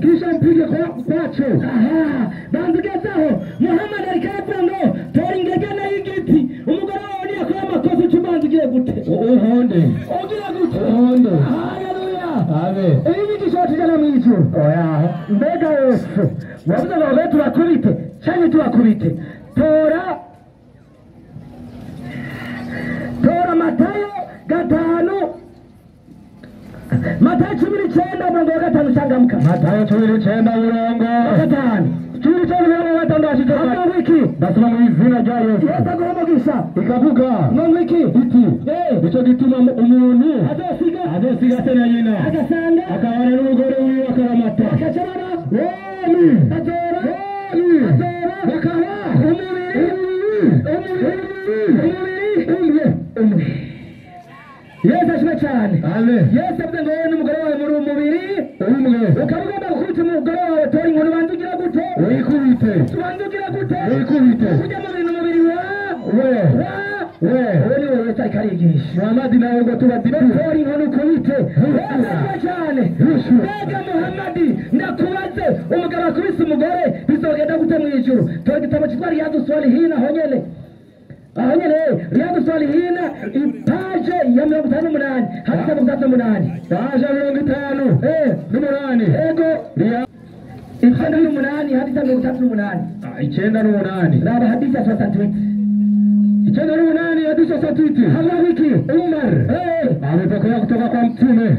kisha mpige kwacho. Aha, banzugezaho Muhammad ariko aravuga ngo tora ingegene y'igiti, umugore wawe niyakora amakosa uca ubanza ugiye gute? Uhonde. Ugira gute? Uhonde. Haleluya. Amen. Iyi nyigisho tujyana mu ijuru. Oya. Mbega Yesu wavuze ngo abagore tubakubite canke tubakubite? Tora tora Matayo 5, Matayo 19 umurongo wa 5 changamka. Matayo 19 umurongo wa 5. 19 umurongo wa 6. Havuga wiki. Ndasoma mu izina rya Yesu. Yesu aguhe umugisha. Ikavuga ngo iki? Iti nicyo gituma umuntu azosiga se na nyina agasanga akabana n'umugore wiwe akaramata akacabana bombi azora bombi azora bakaba umubiri umubiri umwe umwe. Yesu ashimwe cyane. Amen. Yesu avuze ngo wowe n'umugore wawe muri umubiri umwe. Ukaba ugomba gukubita umugore wawe, tora inkoni ubanza ugira gute? Wikubite. Ubanza ugira gute? Wikubite. Kurya mubiri n'umubiri wa we wa we. Uwo ni we Yesu ariko arigisha. Muhammad nawe ngo tubatipe. Tora inkoni ukubite. Yesu ashimwe cyane. Mbega Muhammad, ndakubaze, umugabo akubise umugore bizogenda gute mu ijuru? Tora igitabo cyitwa Riyadu Swalihina, aho nyene aho nyene Riyadu Swalihina, ipaje ya 58 hadi 68. Paje 58. Ego. 98 hadi 68. 98. Raba hadisi ya 68. 98 hadi 68. Havuga wiki. Umar amepokea kutoka kwa Mtume.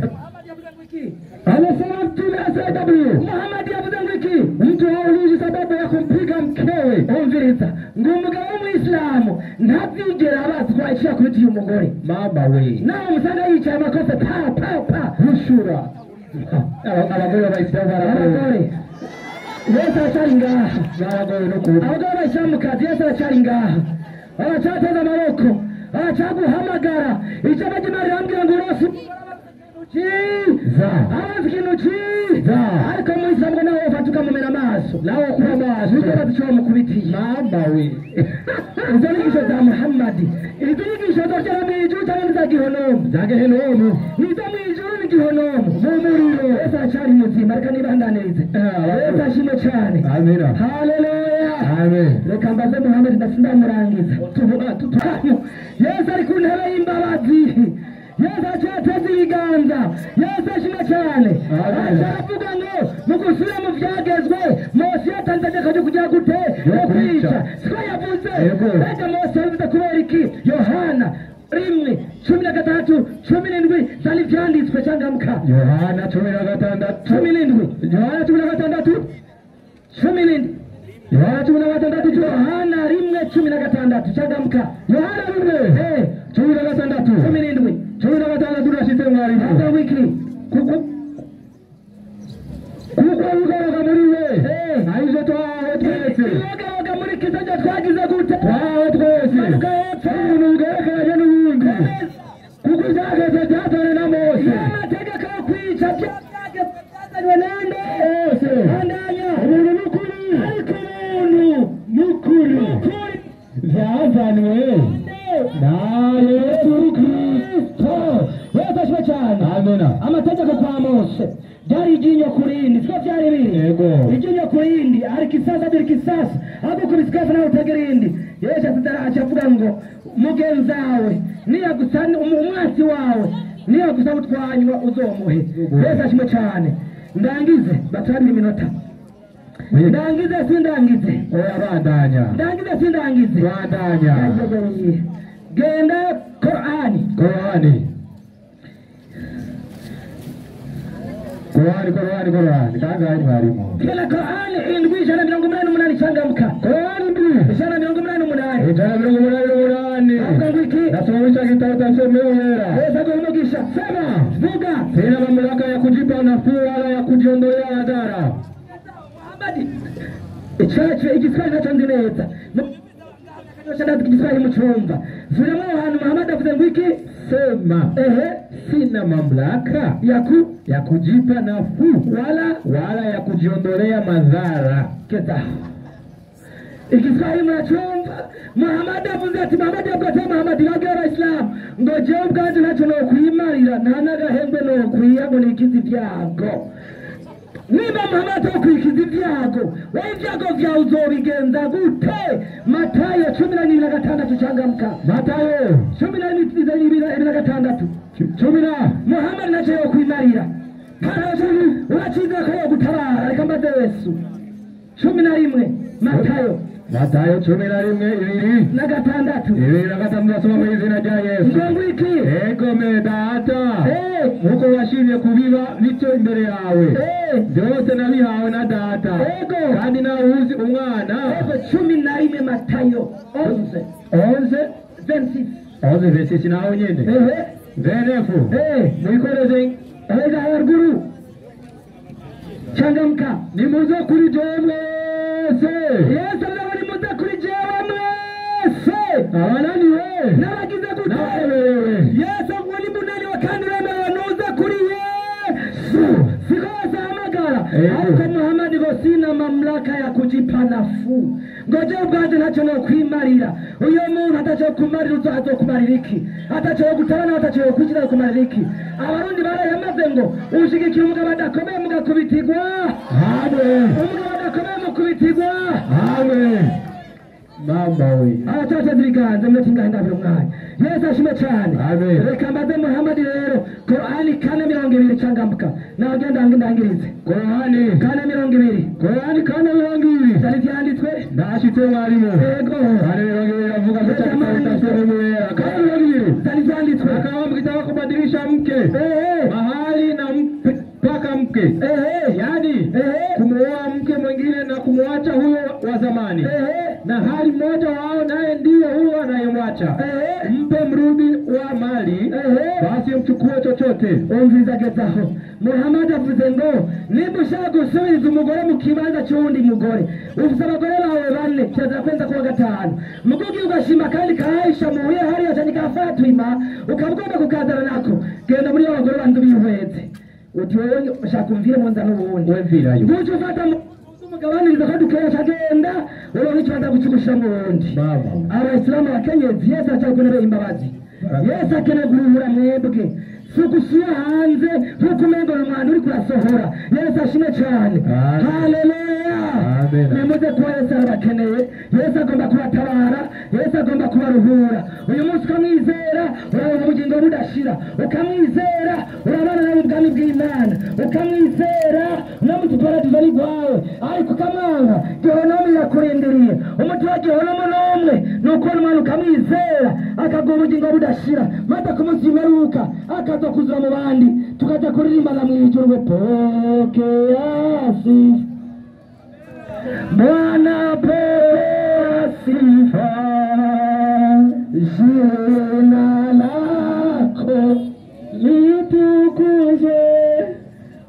Anasema Mtume SAW. Muhammad yavuze ngo iki? Mtu haulizi sababu ya kumpiga mkewe. Umviriza ngo umugabo w'umuyisilamu ntazigera abazwa icyo yakubitiye umugore. Mama we. Nawe umusanga yicaye amakosa pa pa pa. Rushura. Abagore b'abayisilamu baragowe. Abagore. Yesu aracyari ngaha. Baragowe no kuba. Abagore b'abayisilamukazi, Yesu aracyari ngaha. Aracyateze amaboko. Aracyaguhamagara. Ijambo ry'Imana rirambwira ngo urose za. Arazi ikintu cyiza. Ariko umuyisilamu ngo nawe ufata ukamumena amaso. Nawe ukuba amaso. Niko bazi icyo wamukubitiye. Mama we. Izo nyigisho za Muhammad. Izo nyigisho zogera mu ijuru cyangwa ni za gihonomu? Za gihonomu. Nizo mu ijuru ni gihonomu. Mu muriro. Yesu aracyari muzima, reka nibandanirize. Yesu ashimwe cyane. Amina. Haleluya. Amen. Reka mbaze Muhammad ndasindamurangiza. Yesu ari ku ntebe y'imbabazi. Yesu aracyateze ibiganza. Yesu ashimwe cyane. Aravuga ngo mu gusubira mu byagezwe, Mose yatanze itegeko ryo kugira gute? Yo kwica. Siko yavuze. Mbega Mose yabivuze kubera iki? Yohana 1:16 17 zari ibyanditswe cyangwa Yohana 16 17. Yohana 16 17. Yohana 16. Yohana 1:16 cyangwa Yohana 1:16 17. 16 urashitse mwarimu. Havuga wiki. Kuko ugaruka muri we arivyo twahawe twese. Ibiyogayoga muri Kristo twagize gute? Twahawe twese. Manuka hepfo. Umuntu bugerekeranye n'ubundi. Kuko ibyageze byazanywe na Mose. Amategeko yo kwica byageze byazanywe nande? Mose. Bandanya. Ubuntu n'ukuri. Ariko ubuntu n'ukuri byazanywe na Yesu Kristo. Yesu ashimwe cyane. Amena. Amategeko kwa Mose byari iryinyo ku rindi, siko byari biri? Yego. Iryinyo ku rindi. irindi arikisasa birikisasa agukubise ikofi nawe utega irindi. Yesu acavuga ngo mugenzawe niyagusana umwansi wawe niyagusaba utwanywa uzomuhe. Yesu ashimwe cyane. Ndangize batwara iminota. Ndangize sindangize. Oya bandanya. Ndangize sindangize. Bandanya. Genda Qur'ani. Qur'ani. Qur'ani Qur'ani Qur'ani. Kangahe mwarimu? Genda Qur'ani 788 changamka. Qur'ani 788. 788. Avuga ngo iki? Nasoma kitabu cha Msomea. Yesu aguhe. Sema. Vuga. Sina mamlaka ya kujipa nafuu wala ya kujiondolea madhara. Icacu igiswahili nacyo nzi neza. Ndazi igiswahili mucumva. Zuramo ahantu Muhammad avuze ngo iki? Sema. Ehe. Sina mamlaka ya kujipa nafuu wala ya kujiondolea madhara. Keza. Igiswahili muracumva. Muhammad avuze ati Muhammad avuga ati Muhammad nabwira Abayisilamu ngo jewe ubwanje ntacyo nokwimarira nta n'agahengwe nokwiha ngo nikize ibyago. Niba Muhammad atokwikiza ibyago, wowe ibyago vyawe uzobigenza gute? Matayo 14:6 changamka. Matayo 14:6. Muhammad ntacyo yokwimarira. Uraciza ko yogutabara, reka mbaze Yesu. 11 Matayo. Matayo 11:2 na 6. 2 na 6 nasoma mu izina rya Yesu. Ngo iki? Ego me data. Nkuko washimye kubiba bityo imbere yawe. Byose nabihawe na data. Ego. Kandi nawe uzi umwana. Ego 11 Matayo 11. 11 26. 11 26 naho nyene. Venefu. Mwikoreze Ega haruguru. Changamka. Nimuze kuri jewe mwese. Yesu nimuze kuri jewe mwese. Abananiwe n'abagize gute? N'abaremerewe. Yesu ngo nimunaniwe kandi uremerewe nuze kuri Yesu. Siko Yesu ahamagara. Ariko Muhammad ngo sina mamlaka ya kujipa nafuu. Ngo jewe ubwanje ntacyo nokwimarira. Uyo muntu atacyo kumarira azokumarira iki? Atacyo gutara nawe atacyo kwikira kumarira iki? Abarundi barayamaze ngo ushigikira umugabo adakomeye mugakubitirwa. Amen. Umugabo adakomeye mukubitirwa. Amen. Mama we. Abatata ibiganza mwe tinga ndabira umwanya. Yesu ashimwe cyane. Amen. Reka mbaze Muhammad rero Qur'ani 4:20 changamka. Nawe genda ndangirize. Qur'ani 4:20. Qur'ani 4:20. Zari vyanditswe? Ndashitse mwarimu. Yego. 4:20 avuga ko cyakitasemwera. 4:20. Zari vyanditswe. Akawa mkitaka kubadilisha mke. Mahali na mpaka mke. Yaani kumuoa mke mwingine na kumwacha huyo wa zamani. Na hali mmoja wao naye ndiye huyo anayemwacha. Mpe mrudi wa mali, basi mchukue chochote. Umviza gezaho. Muhammad avuze ngo nimba ushaka gusubiza umugore mu kibanza cy'uwundi mugore, ufise abagore bawe bane kirazira kwenza kuwa gatanu, mugugi ugashima kandi ka Aisha muhuye hariya cyane ka Fatima ukaba ugomba kukazana nako, genda muri abagore bandi ubihweze uti wowe ushaka umvire mu nza n'ubundi wemvirayo gutyo ufata umugabaniriza ko dukesha agenda uronka ikibanza gucugushira mu wundi. Abayisilamu abakenyezi Yesu aracyari ku ntebe y'imbabazi. Yesu akeneye guruhura mwebwe, si ugushyira hanze nk'uko umengo ni umwanda uri kurasohora. Yesu ashimwe cyane. Haleluya. Nimuze kuba Yesu arabakeneye. Yesu agomba kubatabara. Yesu agomba kubaruhura. Uyu munsi ukamwizera urabona ubugingo budashira, ukamwizera urabana nawe ubwami bw'Imana, ukamwizera uramutse uparadizo ni rwawe, ariko ukamwanga gehinomu irakurindiriye. Umuti wa gehinomu ni umwe, ni ukubona umwana ukamwizera akaguha ubugingo budashira, maze ku munsi w'imperuka akaza kuzura mu bandi, tukajya kuririmbana mu ijuru ngo pokea sifa Bwana, pokea sifa, jina lako litukuzwe,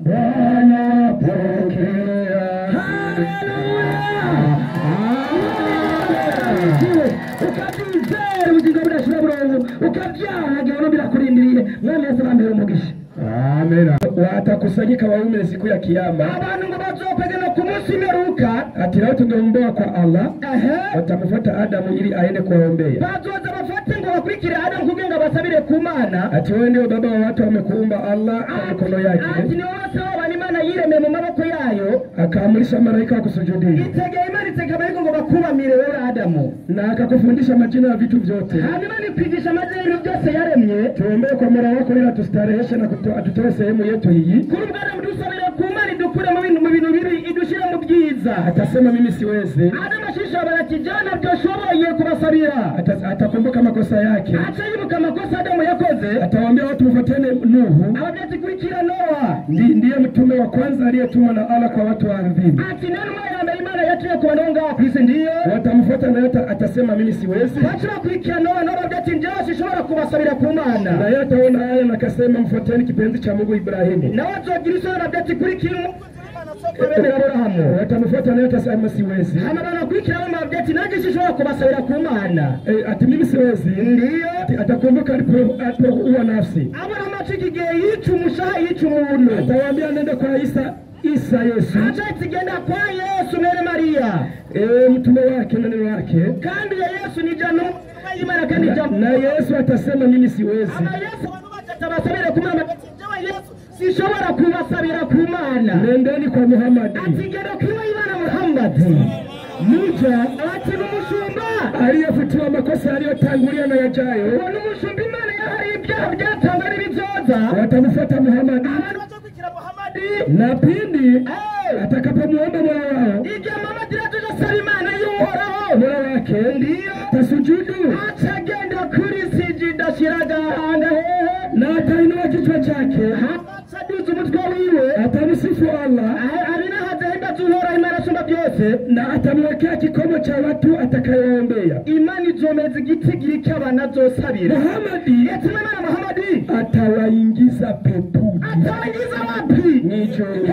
Bwana pokea. Haleluya. Ukabyizera ubugingo budashira burundu, ukabyaha gehinomu birakurindiriye. Mwami Yesu bambere umugisha. Amen. Watakusanyika waume siku ya kiyama. Abantu ngo bazopegana ku munsi w'imperuka. Ati leo tungeombewa kwa Allah. Watamfuata Adamu ili aende kuwaombea. Bazoza bafate ngo bakurikire Adamu kugira ngo basabire ku Mana. Ati wewe ndio baba wa watu, amekuumba Allah kwa mikono yake. Ati ni wowe se w'abantu Imana yiremeye mu maboko yayo akaamurisha malaika wakusujudie itegeye Imana itegeka ngo bakubamire wewe Adamu na akakufundisha majina ya vitu vyote hanyuma nikwigisha amazina y'ibintu byose yaremye tuombee kwa Mola wako ili atustareheshe na atutoe sehemu yetu hii kuri ubwo Adamu dusabire ku Mana idukure mu bintu bibi idushire mu byiza atasema mimi siwezi Adamu ashishobora ati jewe ntabyo nshoboye kubasabira atakumbuka makosa yake aca yibuka amakosa Adamu yakoze atawaambia watu mfuateni Nuhu ababwira kurikira Noa ndiye mtume wa kwanza aliyetumwa na Allah kwa watu wa ardhini ati nani ya mbere Imana yatumye ku bantu ngaho kwisi ndiyo watamfuata na yote atasema mimi siwezi baca bakurikira Noa Noa ababwira ati njyewe sinshobora kubasabira ku Mana na yeye ataona haya na akasema mfuateni kipenzi cha Mungu Ibrahimu nawe azogira isoni ababwira ati kurikira Aburahamu watamfuata na yote atasema siwezi hama banakurikira bamubwira ati nanjye sinshobora kubasabira ku Mana ati mimi siwezi ndiyo atakumbuka alipoua nafsi Aburahamu acika igihe yica umushaha yica umuntu atawaambia nenda kwa Isa Yesu aca ati kwa Yesu mwene Maria mtume wake na neno lake kandi ya Yesu ni jana Imana kandi jambo na Yesu atasema mimi siwezi ama Yesu abantu batabasabira ku Mana Yesu sinshobora kubasabira ku Mana nendeni kwa Muhammad ati genda kwa Imana Muhammad muja ati n'umushumba aliyefutiwa makosa aliyotangulia na yajayo n'umushumba Imana yahari ibyaha byatangwa n'ibizoza watamfuata Muhammad abantu bazokurikira Muhammad na pindi atakapomuomba Mola wao igihe Muhammad azoja Imana y'Uhoraho Mola wake ndiyo tasujudu atagenda kuri sijida shiragahanga hehe na atainua kichwa chake aduza umutwe wiwe atamsifu Allah abinahazahimbaza Uhoraho Imana asumba byose na atamwekea kikomo cha watu atakayeombea Imana izomeza igitigiri cy'abantu azosabira Muhammad yatumwe Imana Muhammad atawaingiza peponi atawaingiza wapi mw'ijuru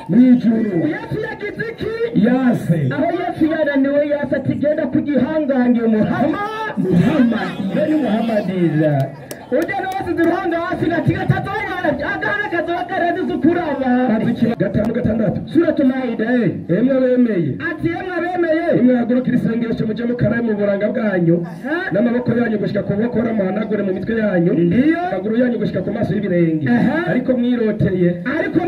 mw'ijuru Yesu yagize iki yase aho Yesu yananiwe yase ati genda ku gihangange Muhammad bene Muhammadiza ujya n'uwasize uruhanga hasi gati agahanga kazoba karazize ukuraba 5 6 Suratu Maida emwe bemeye ati emwe bemeye imwe hagurukira isengesho muje mukarabe mu buranga bwanyu n'amaboko yanyu gushika ku nkokora muhanagure mu mitwe yanyu ndiyo amaguru yanyu gushika ku maso y'ibirenge ariko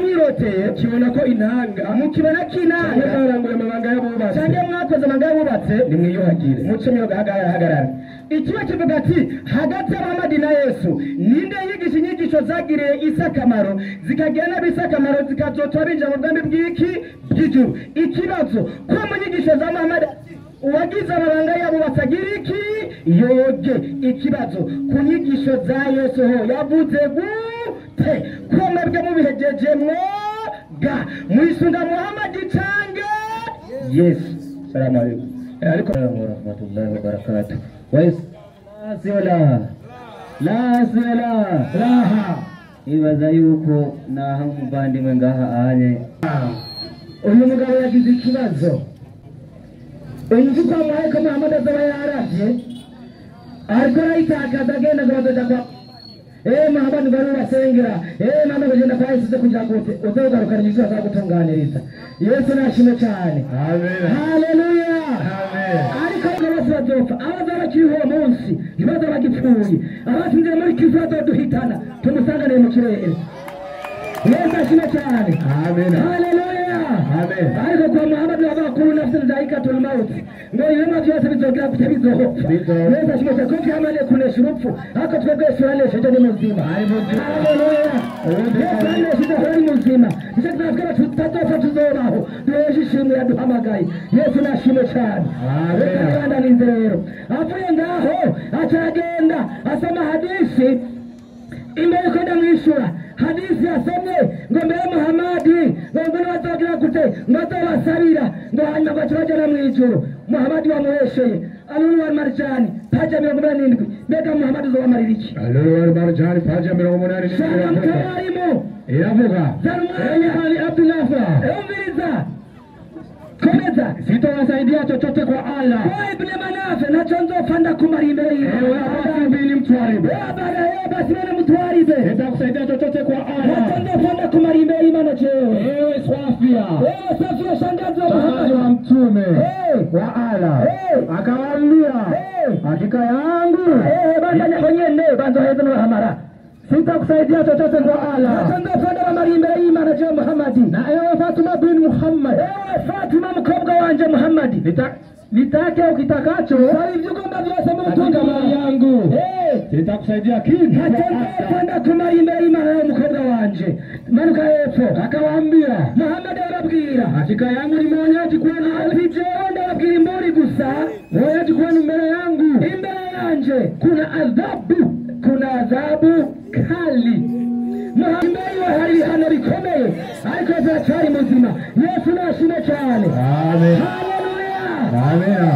mwiroteye kibona ko intanga mukibona ko intanga mwaranguye amabanga y'abubatse cyangwa mwakoze amabanga y'abubatse nimwiyuhagire muce mwiyoga hagarara ikiba kivuga ati hagati ya Muhammad na Yesu ninde yigisha inyigisho zagiriye isi akamaro zikagira n'abisi akamaro zikazotuma binjira mu bwami bw'iki bw'ijuru ikibazo ko mu nyigisho za Muhammad uwagize amabanga y'abubatsi agira iki yoge ikibazo ku nyigisho za Yesu ho yavuze gute ko mwebwe mubihejeje mwoga mwisunga Muhammad cange Yesu salamu alaikum ariko warahmatullahi wabarakatuh la raha ibaza yuko naha umuvandimwe ngaha anye uyu mugabo yagize ikibazo inzu kwa muhaye ko Muhammad azaba yaravye ariko arayitakaza agenda ngo bazoja kwa Muhammad ngo ariwe basengera Muhammad agenda kwa Yesu kugira ngo uzogarukana inzu azagutunganiriza Yesu nashimwe cyane amen haleluya amen ariko bose bazopfa abazaba bakiriho uwo munsi ntibazaba bagipfuye abasinziriye muri Kristo bazoduhitana tumusanganiye mu kirere Yesu ashimwe cyane amen haleluya amen ariko kwa Muhammad bavuga kuri nafsi zaikatul maut ngo ibiremwa byose bizogira gute bizohopfa Yesu ashimwe cyane kuko yamane kunesha urupfu ariko twebwe Yesu yanesheje ni muzima haleluya Yesu yanesheje ari muzima nicyo twebwe tutazopfa tuzobaho duheshe ishimwe yaduhamagaye Yesu nashimwe cyane amen reka rero avuye ngaho aca agenda asoma hadisi imbere ko ndamwishura hadisi yasomye ngo mbere Muhammadi ngo mbere bazogira gute ngo azobasabira ngo hanyuma bace bajana mw'ijuru Muhammadi wamuhesheye Alulu wal Marjani paja 87 mbega Muhammadi uzobamarira iki Alulu wal Marjani paja 87 shaka mkabarimu iravuga zarumwanya Ali Abdullah umviriza komeza sitowasaidia chochote kwa Allah kwa Ibn Manafe nacho nzopfa ndakumara imbere ewe Abasi bin Mtwaribe Abasi bin Mtwaribe sitakusaidia chochote kwa Allah nacho nzopfa ndakumara imbere y'Imana jewe ewe Safia ewe Safia shangazi wa Muhammad wa mtume wa Allah akawaambia hakika yangu banza nyakonyene banza heza n'abahamara sitakusaidia chochote kwa Allah nacho nzopfa ndabamarira nzokumara imbere y'Imana je Muhammadi. Na ewe Fatuma bin Muhammad, Ewe Fatima mukobwa wanje Muhammadi, nitake ukitakacho saba ibyo ugomba byose mu katika butunzi mali yangu, sitakusaidia kitu. ntacyo nzopfa ndakumara imbere y'Imana yawe mukobwa wanje. Manuka hepfo. Akawaambia, Muhammadi arababwira hakika yangu ni mwonyaji kwenu, ati jewe ndababwira imburi gusa, mwonyaji kwenu mbele yangu imbere yanje kuna adhabu, kuna adhabu kali. Imbere yiwe hari ibihano bikomeye, ariko ziracyari muzima. Yesu nashime cyane. Amen. Haleluya. Amen.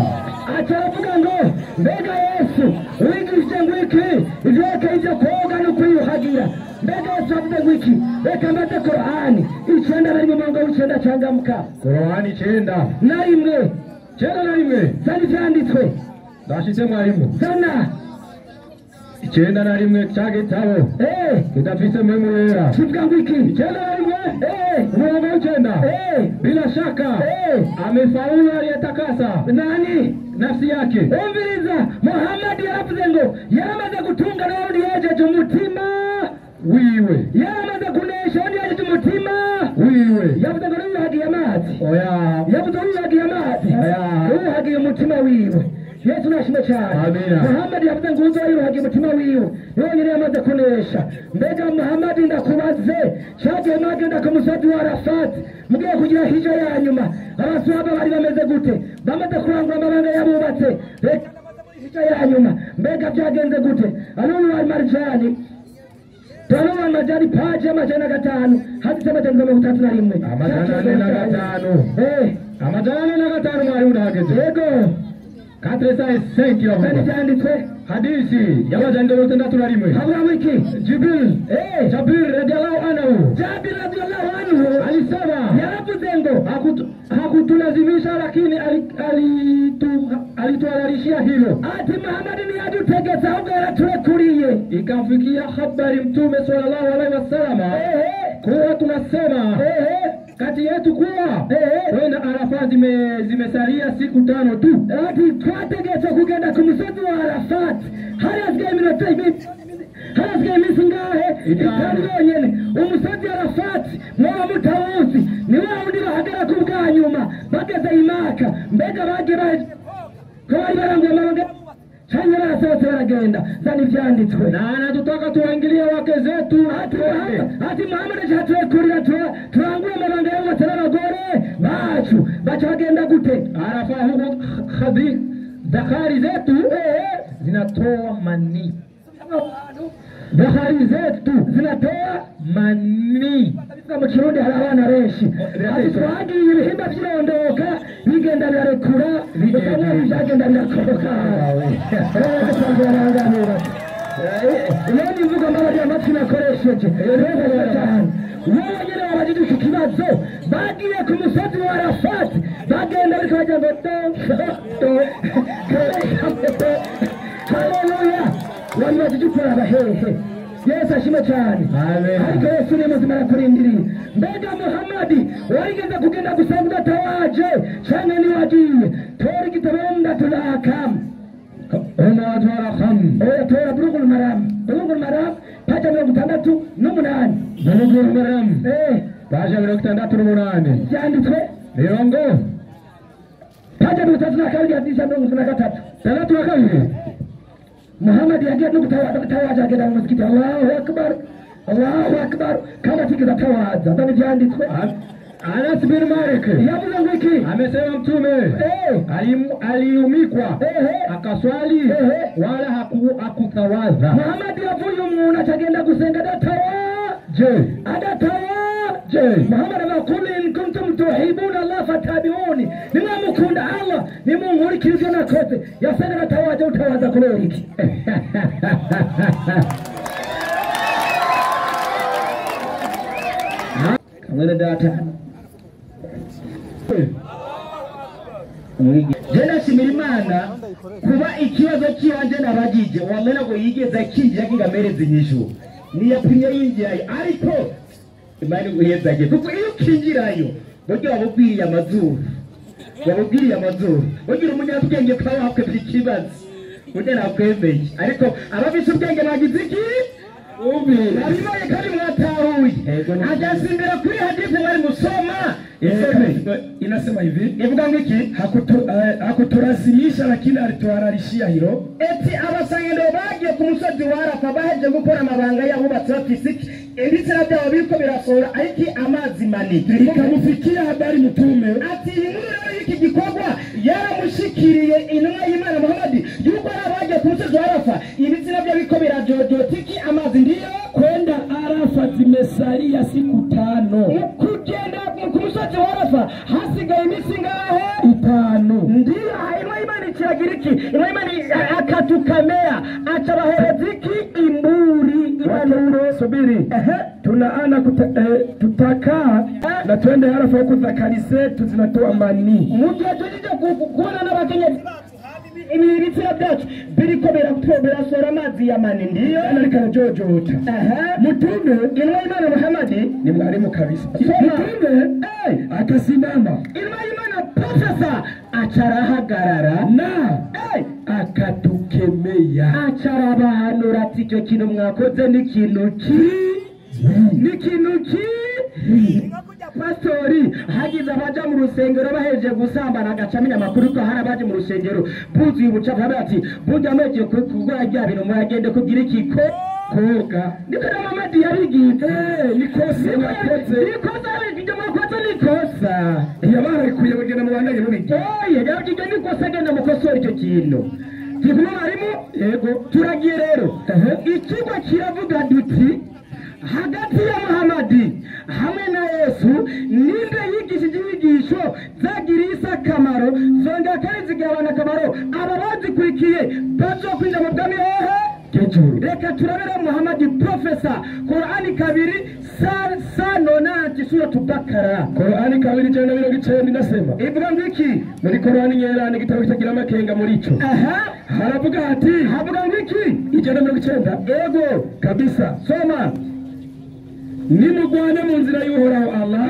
Aca aravuga ngo mbega Yesu wigishije ngo iki ivyerekeye ivyo koga no kwiyuhagira? Mbega Yesu avuze ngo iki? Reka mbaze Korani 91 umurongo w'icenda cangamuka. Korani 9 na 1 91. Zana ivyanditswe. Ndashitse mwalimu. Zana 91 cha gitabo kidafise mpwemu yera. Kivuga ngo iki? 91 umurongo w'icenda. Bila shaka amefaulu aliyetakasa Nani? nafsi yake. Umviriza, Muhammad yaravuze ngo yaramaze gutunga n'uwundi yejeje umutima wiwe, yaramaze kunesha uwundi yejeje umutima wiwe. Yavuze ngo wiyuhagiye amazi. Oya. Yavuze wiyuhagiye amazi. Oya. Wiyuhagiye umutima wiwe. Yesu nashimwe cyane. Amina. Muhammad yavuze ngo uzo wiyuhagiye umutima wiwe niwe wenyine yamaze kunesha. Mbega Muhammad ndakubaze, cyagiye mwagenda ku musozi wa Arafat mugiye kugira hija ya nyuma, abaswahaba bari bameze gute? Bamaze kurangura amabanga yabubatse, reka hija ya nyuma, mbega byagenze gute? Alulu wal marjani, Alulu wal marjani paji 500 hadisi 431. 405. 405 mwalimu ndahageze. Yego. 405 Zana ivyanditswe. Hadisi ya 661. Havuga ngo iki? Jibril Jabir radhiallahu anhu, Jabir radhiallahu anhu alisema yaravuze ngo hakutulazimisha, lakini alituhalalishia hilo. Ati Muhammad ntiyadutegetse ahubwo yaraturekuriye. Ikamfikia habari Mtume sallallahu alaihi wasallam kuwa tunasema kati yetu kuwa kwenda Arafat zimesalia siku 5 tu. Ati twategetse kugenda ku musozi wa Arafat hari hasigaye iminota ibiri, hari hasigaye iminsi ngahe? Itanu. 5 yonyene. Umusozi Arafat mwoba mutawuzi, ni wa wundi bahagera ku bwa nyuma bageze i Maka. Mbega bagiye bahejeje ko bari baranguye amabanga canke barasohotse baragenda? Zana ivyanditswe. Na anatutaka tuwaingilie wake zetu. Ati Muhammad ashaturekurira turangure amabanga y'abubatsi n'abagore bacu. Baca bagenda gute? Arafa huko dhakari zetu zinatoa mani. Dhakari zetu zinatoa mani. Mu Kirundi hari abana benshi. Ati twagiye ibihimba vy'irondoka bigenda birarekura, bigenda byagenda birakoroka. Iyo ni imvugo mbabarira amatwi nakoresheje. Wowe nyene wabajije iki kibazo, bagiye ku musozi wa Arafat bagenda bariko bagira ngo do do do. Haleluya. Wabajije ukuraba hehe? Yesu ashimwe cyane. Amen. Ariko Yesu ni muzima arakurindiriye. Mbega Muhammadi warigeze kugenda gusanga udatawaje canke niwagiye? Tora igitabo ndatulakam. Umatwarakham. Oya, tora Bulughul Maram. Bulughul Maram paja 68. Bulughul Maram. Paja 68. Byanditswe mirongo paja 32 hadisi 63. 62. Muhammad yagiye no gutawaza agenda mu muzikiti. Allahu akbar, Allahu akbar, kama atigeze atawaza. Ndani vyanditswe. Anas bin Malik yavuze ngo iki? Amesema Mtume aliumikwa akaswali wala hakutawaza. Muhammad yavuye umuntu acagenda gusenga adatawa je adatawa je. Muhammad avuga kul in kuntum tuhibuna Allah fatabiuni, nimwamukunda Allah nimunkurikire ivyo nakoze. Yasenga adatawaje, utawaza kubera iki? Mwene data Je ndashimira Imana kuba ikibazo cy'iwanje nabagije wamena ngo yigeze akinjira kingamereze inyishu niyapimye yinjirayo, ariko Imana iguhezage kuko iyo ukinjirayo burya wabubwiriye amazuru, wabubwiriye amazuru ugira umunyabwenge kwa wakwebye ikibazo burya nakwemeye, ariko abafise ubwenge bagize iki? Nabibonye kandi mwatahuye. Ajasimbira kuri hadithi mwari musoma. Inasema hivi, ivuga ngo iki? Hakutulazimisha lakini alituhalalishia hilo. Eti abasangendo bagiye ku musozi wa Arafa baheje gukora amabanga y'abubatsi bafise iki ibitsina byabo biriko birasohora ariko amazi manini. Ikamufikia habari mtume ati inkuru rero y'iki gikorwa yaramushikiriye intumwa y'Imana Muhammad yuko ari abagiye ku musozi wa Arafa ibitsina byabo biriko birajojota iki amazi ndiyo kwenda Arafa zimesalia siku 5. Kugenda ku musozi wa Arafa hasigaye iminsi ingahe? 5. Ndiyo intumwa y'Imana ikiragira iki? Intumwa y'Imana akatukamea acabahereza iki? Imburi impanuro. Subiri, tunaana tutakaa na twende Arafa huku zakari zetu zinatoa mani. Mu gihe tujije kubona n'abakenyezi bacu ibitsina byacu biriko birasohora amazi ya mani ndiyo ariko arajojota. Mtume intumwa y'Imana Muhammad ni mwalimu kabisa. Mtume akasimama, intumwa y'Imana profesa acarahagarara na akatukemea, acarabahanura ati icyo kintu mwakoze ni kintu ki ni kintu ki. Pastori hagize abaja mu rusengero baheje gusambana agacamenya amakuru ko hari abaje mu rusengero buzuye ubucafu ati burya mwegiye kugura rya bintu muragende kugira iki ko koga. Niko na Muhammad yabigize. Nikosa mwakoze, nikosa ibyo mwakoze nikosa yabarekuye bagenda mu bandanye mubijya. Oye yabigije nikosa genda mukosora icyo kintu. Turi mwarimu yego turagiye rero. Ikigo kiravuga duti hagati ya Muhammad hamwe na Yesu ninde yigishije inyigisho zagiriye isi akamaro zongera kandi zigira abantu akamaro aba bazikurikiye bazokwinjira mu bwami hehe? Reka turabera Muhammad profesa Qur'ani 2 sa suratu Bakara. Qur'ani 2:90 inasema ivuga ngo iki? Muri Qur'ani nyerani igitabo kitagira amakenga muri ico. Haravuga ati havuga ngo iki? 190 ego kabisa. Soma. Nimugwane mu nzira y'Uhoraho Allah.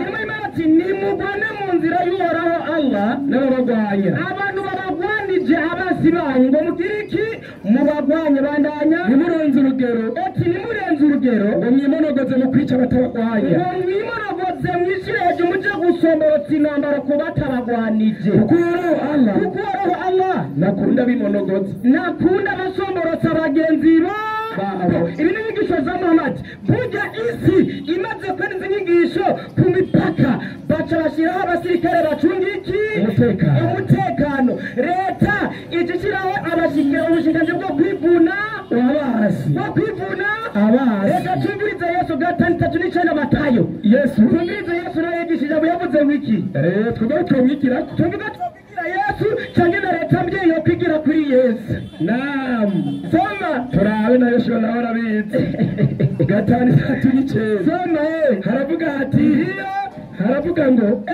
Ati nimugwane mu nzira y'Uhoraho Allah n'ababagwanya. Abantu babagwanije abasi banyu ngo mugire iki? Mubagwanye bandanya. Nimurenze urugero. Ati nimurenze urugero ngo mwimonogoze mu kwica abatabagwanya. Ngo mwimonogoze mwishire hejuru muje gusomborotsa intambara ku batabagwanije. Kuko Uhoraho Allah, kuko Uhoraho Allah nakunda bimonogoza, nakunda abasomborotsa bagenzi babo. Ibi ni inyigisho za Muhammad. Burya isi imaze kubona izi nyigisho ku mipaka baca bashyiraho abasirikare bacunga iki? Umutekano. Leta ijya ishyiraho ubushikanji bwo kwivuna abasi, bwo kwivuna abasi. Reka twumvirize Yesu 5:39 Matayo. Yesu twumvirize Yesu nawe yigishije abo yavuze ngo iki? Twebwe twomwigirako, twebwe twomwigira Yesu cyangwa na leta mbyeyi yo kwigira kuri Yesu. Naam. Soma. Turabe na Yoshua nawe arabizi. 5:39. Soma. Haravuga ati haravuga ngo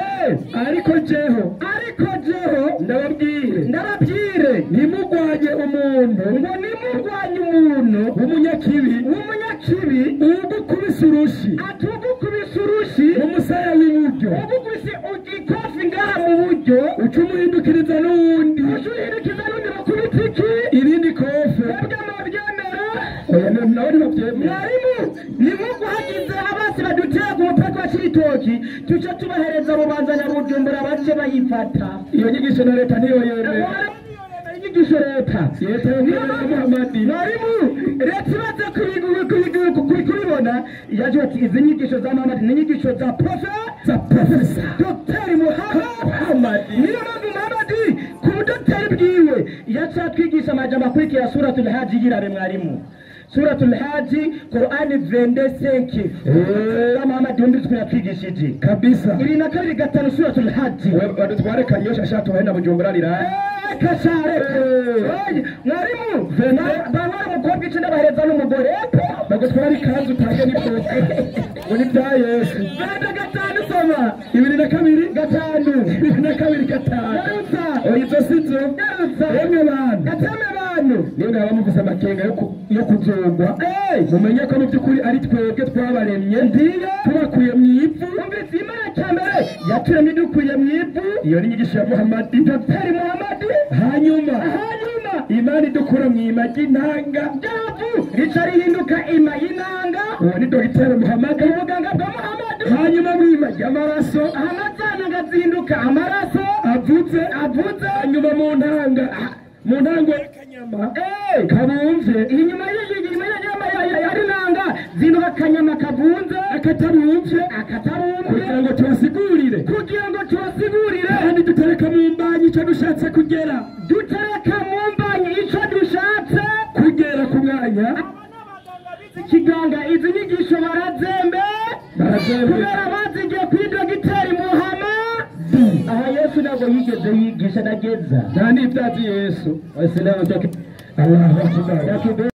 ariko jeho, ariko jeho ndababwire, ndababwire ntimugwanye umuntu, ngo nimugwanye umuntu w'umunyakibi, w'umunyakibi ugukubise urushi, atugukubise urushi mu musaya w'iburyo, ugukubise ikofi ngaha mu buryo, uca umuhindukiriza n'uwundi, uca umuhindukiriza n'undi mukubita iki? Irindi kofe. Mwebwe mubyemera? Oya nawe ntibabyemera. Mwarimu nimuguhagize abasi baduteye ku mupaka wa Cibitoki tuce tubahereza Bubanza na Bujumbura bace bayifata. Iyo nyigisho na leta niyo yemera. Inyigisho leta leta yo Muhammad. Mwarimu leta imaze kubibona yaje ati izi nyigisho za Muhammad ni inyigisho za za profesa Dr. Muhammad. Niyo mpamvu Muhammad ku budoteri bwiwe yaca atwigisha amajambo akurikira Suratul Hajj yirabe mwarimu. Suratul Hajj Qur'an 25. Muhammad yumvise yatwigishije kabisa. 22:5 Suratul Hajj. Badutware Kanyosha ashatu na Bujumbura rira. Kashare. Mwarimu bamara umukobwa icenda bahereza n'umugore. Bagutwara ikanzu utange n'ikote. Ngo ni bya Yesu. 5 soma. 22 5. 22 5. Yarutsa. Oya izo sizo. Yarutsa. Emwe bantu. Gateme bantu. Niyo mwaba mufise amakenga yo kuzogwa. Mumenye ko mu by'ukuri ari twebwe twabaremye. Ndiyo. Tubakuye mu ivu. Umvise Imana cyambere yaturemye dukuye mu ivu. Iyo ni inyigisho ya Muhammad. Dr. Muhammad. Hanyuma Imana idukura mu imagi ntanga ryavu Rica rihinduka ima y'inanga. Uwo ni Dogiteri Muhammad. Ubuganga bwa Muhammad. Hanyuma mwima ry'amaraso. Amazananga zihinduka amaraso avuze avuze. Hanyuma mu ntanga, mu ntango y'akanyama kabumvye. Inyuma y'inanga zinduka akanyama kavunze akatabumvye akatabumvye. Kugira ngo tubasigurire, kugira ngo tubasigurire. Kandi dutereka mu mbanyi ico dushatse kugera, dutereka mu mbanyi ico dushatse kugera ku mwanya. Ikiganga izi nyigisho barazembe, kubera bazigiye kuri Dogiteri Muhammad. Aha Yesu ntabwo yigeze yigisha nageza nta n'ibyazi Yesu. Waislamu Allahu akbar.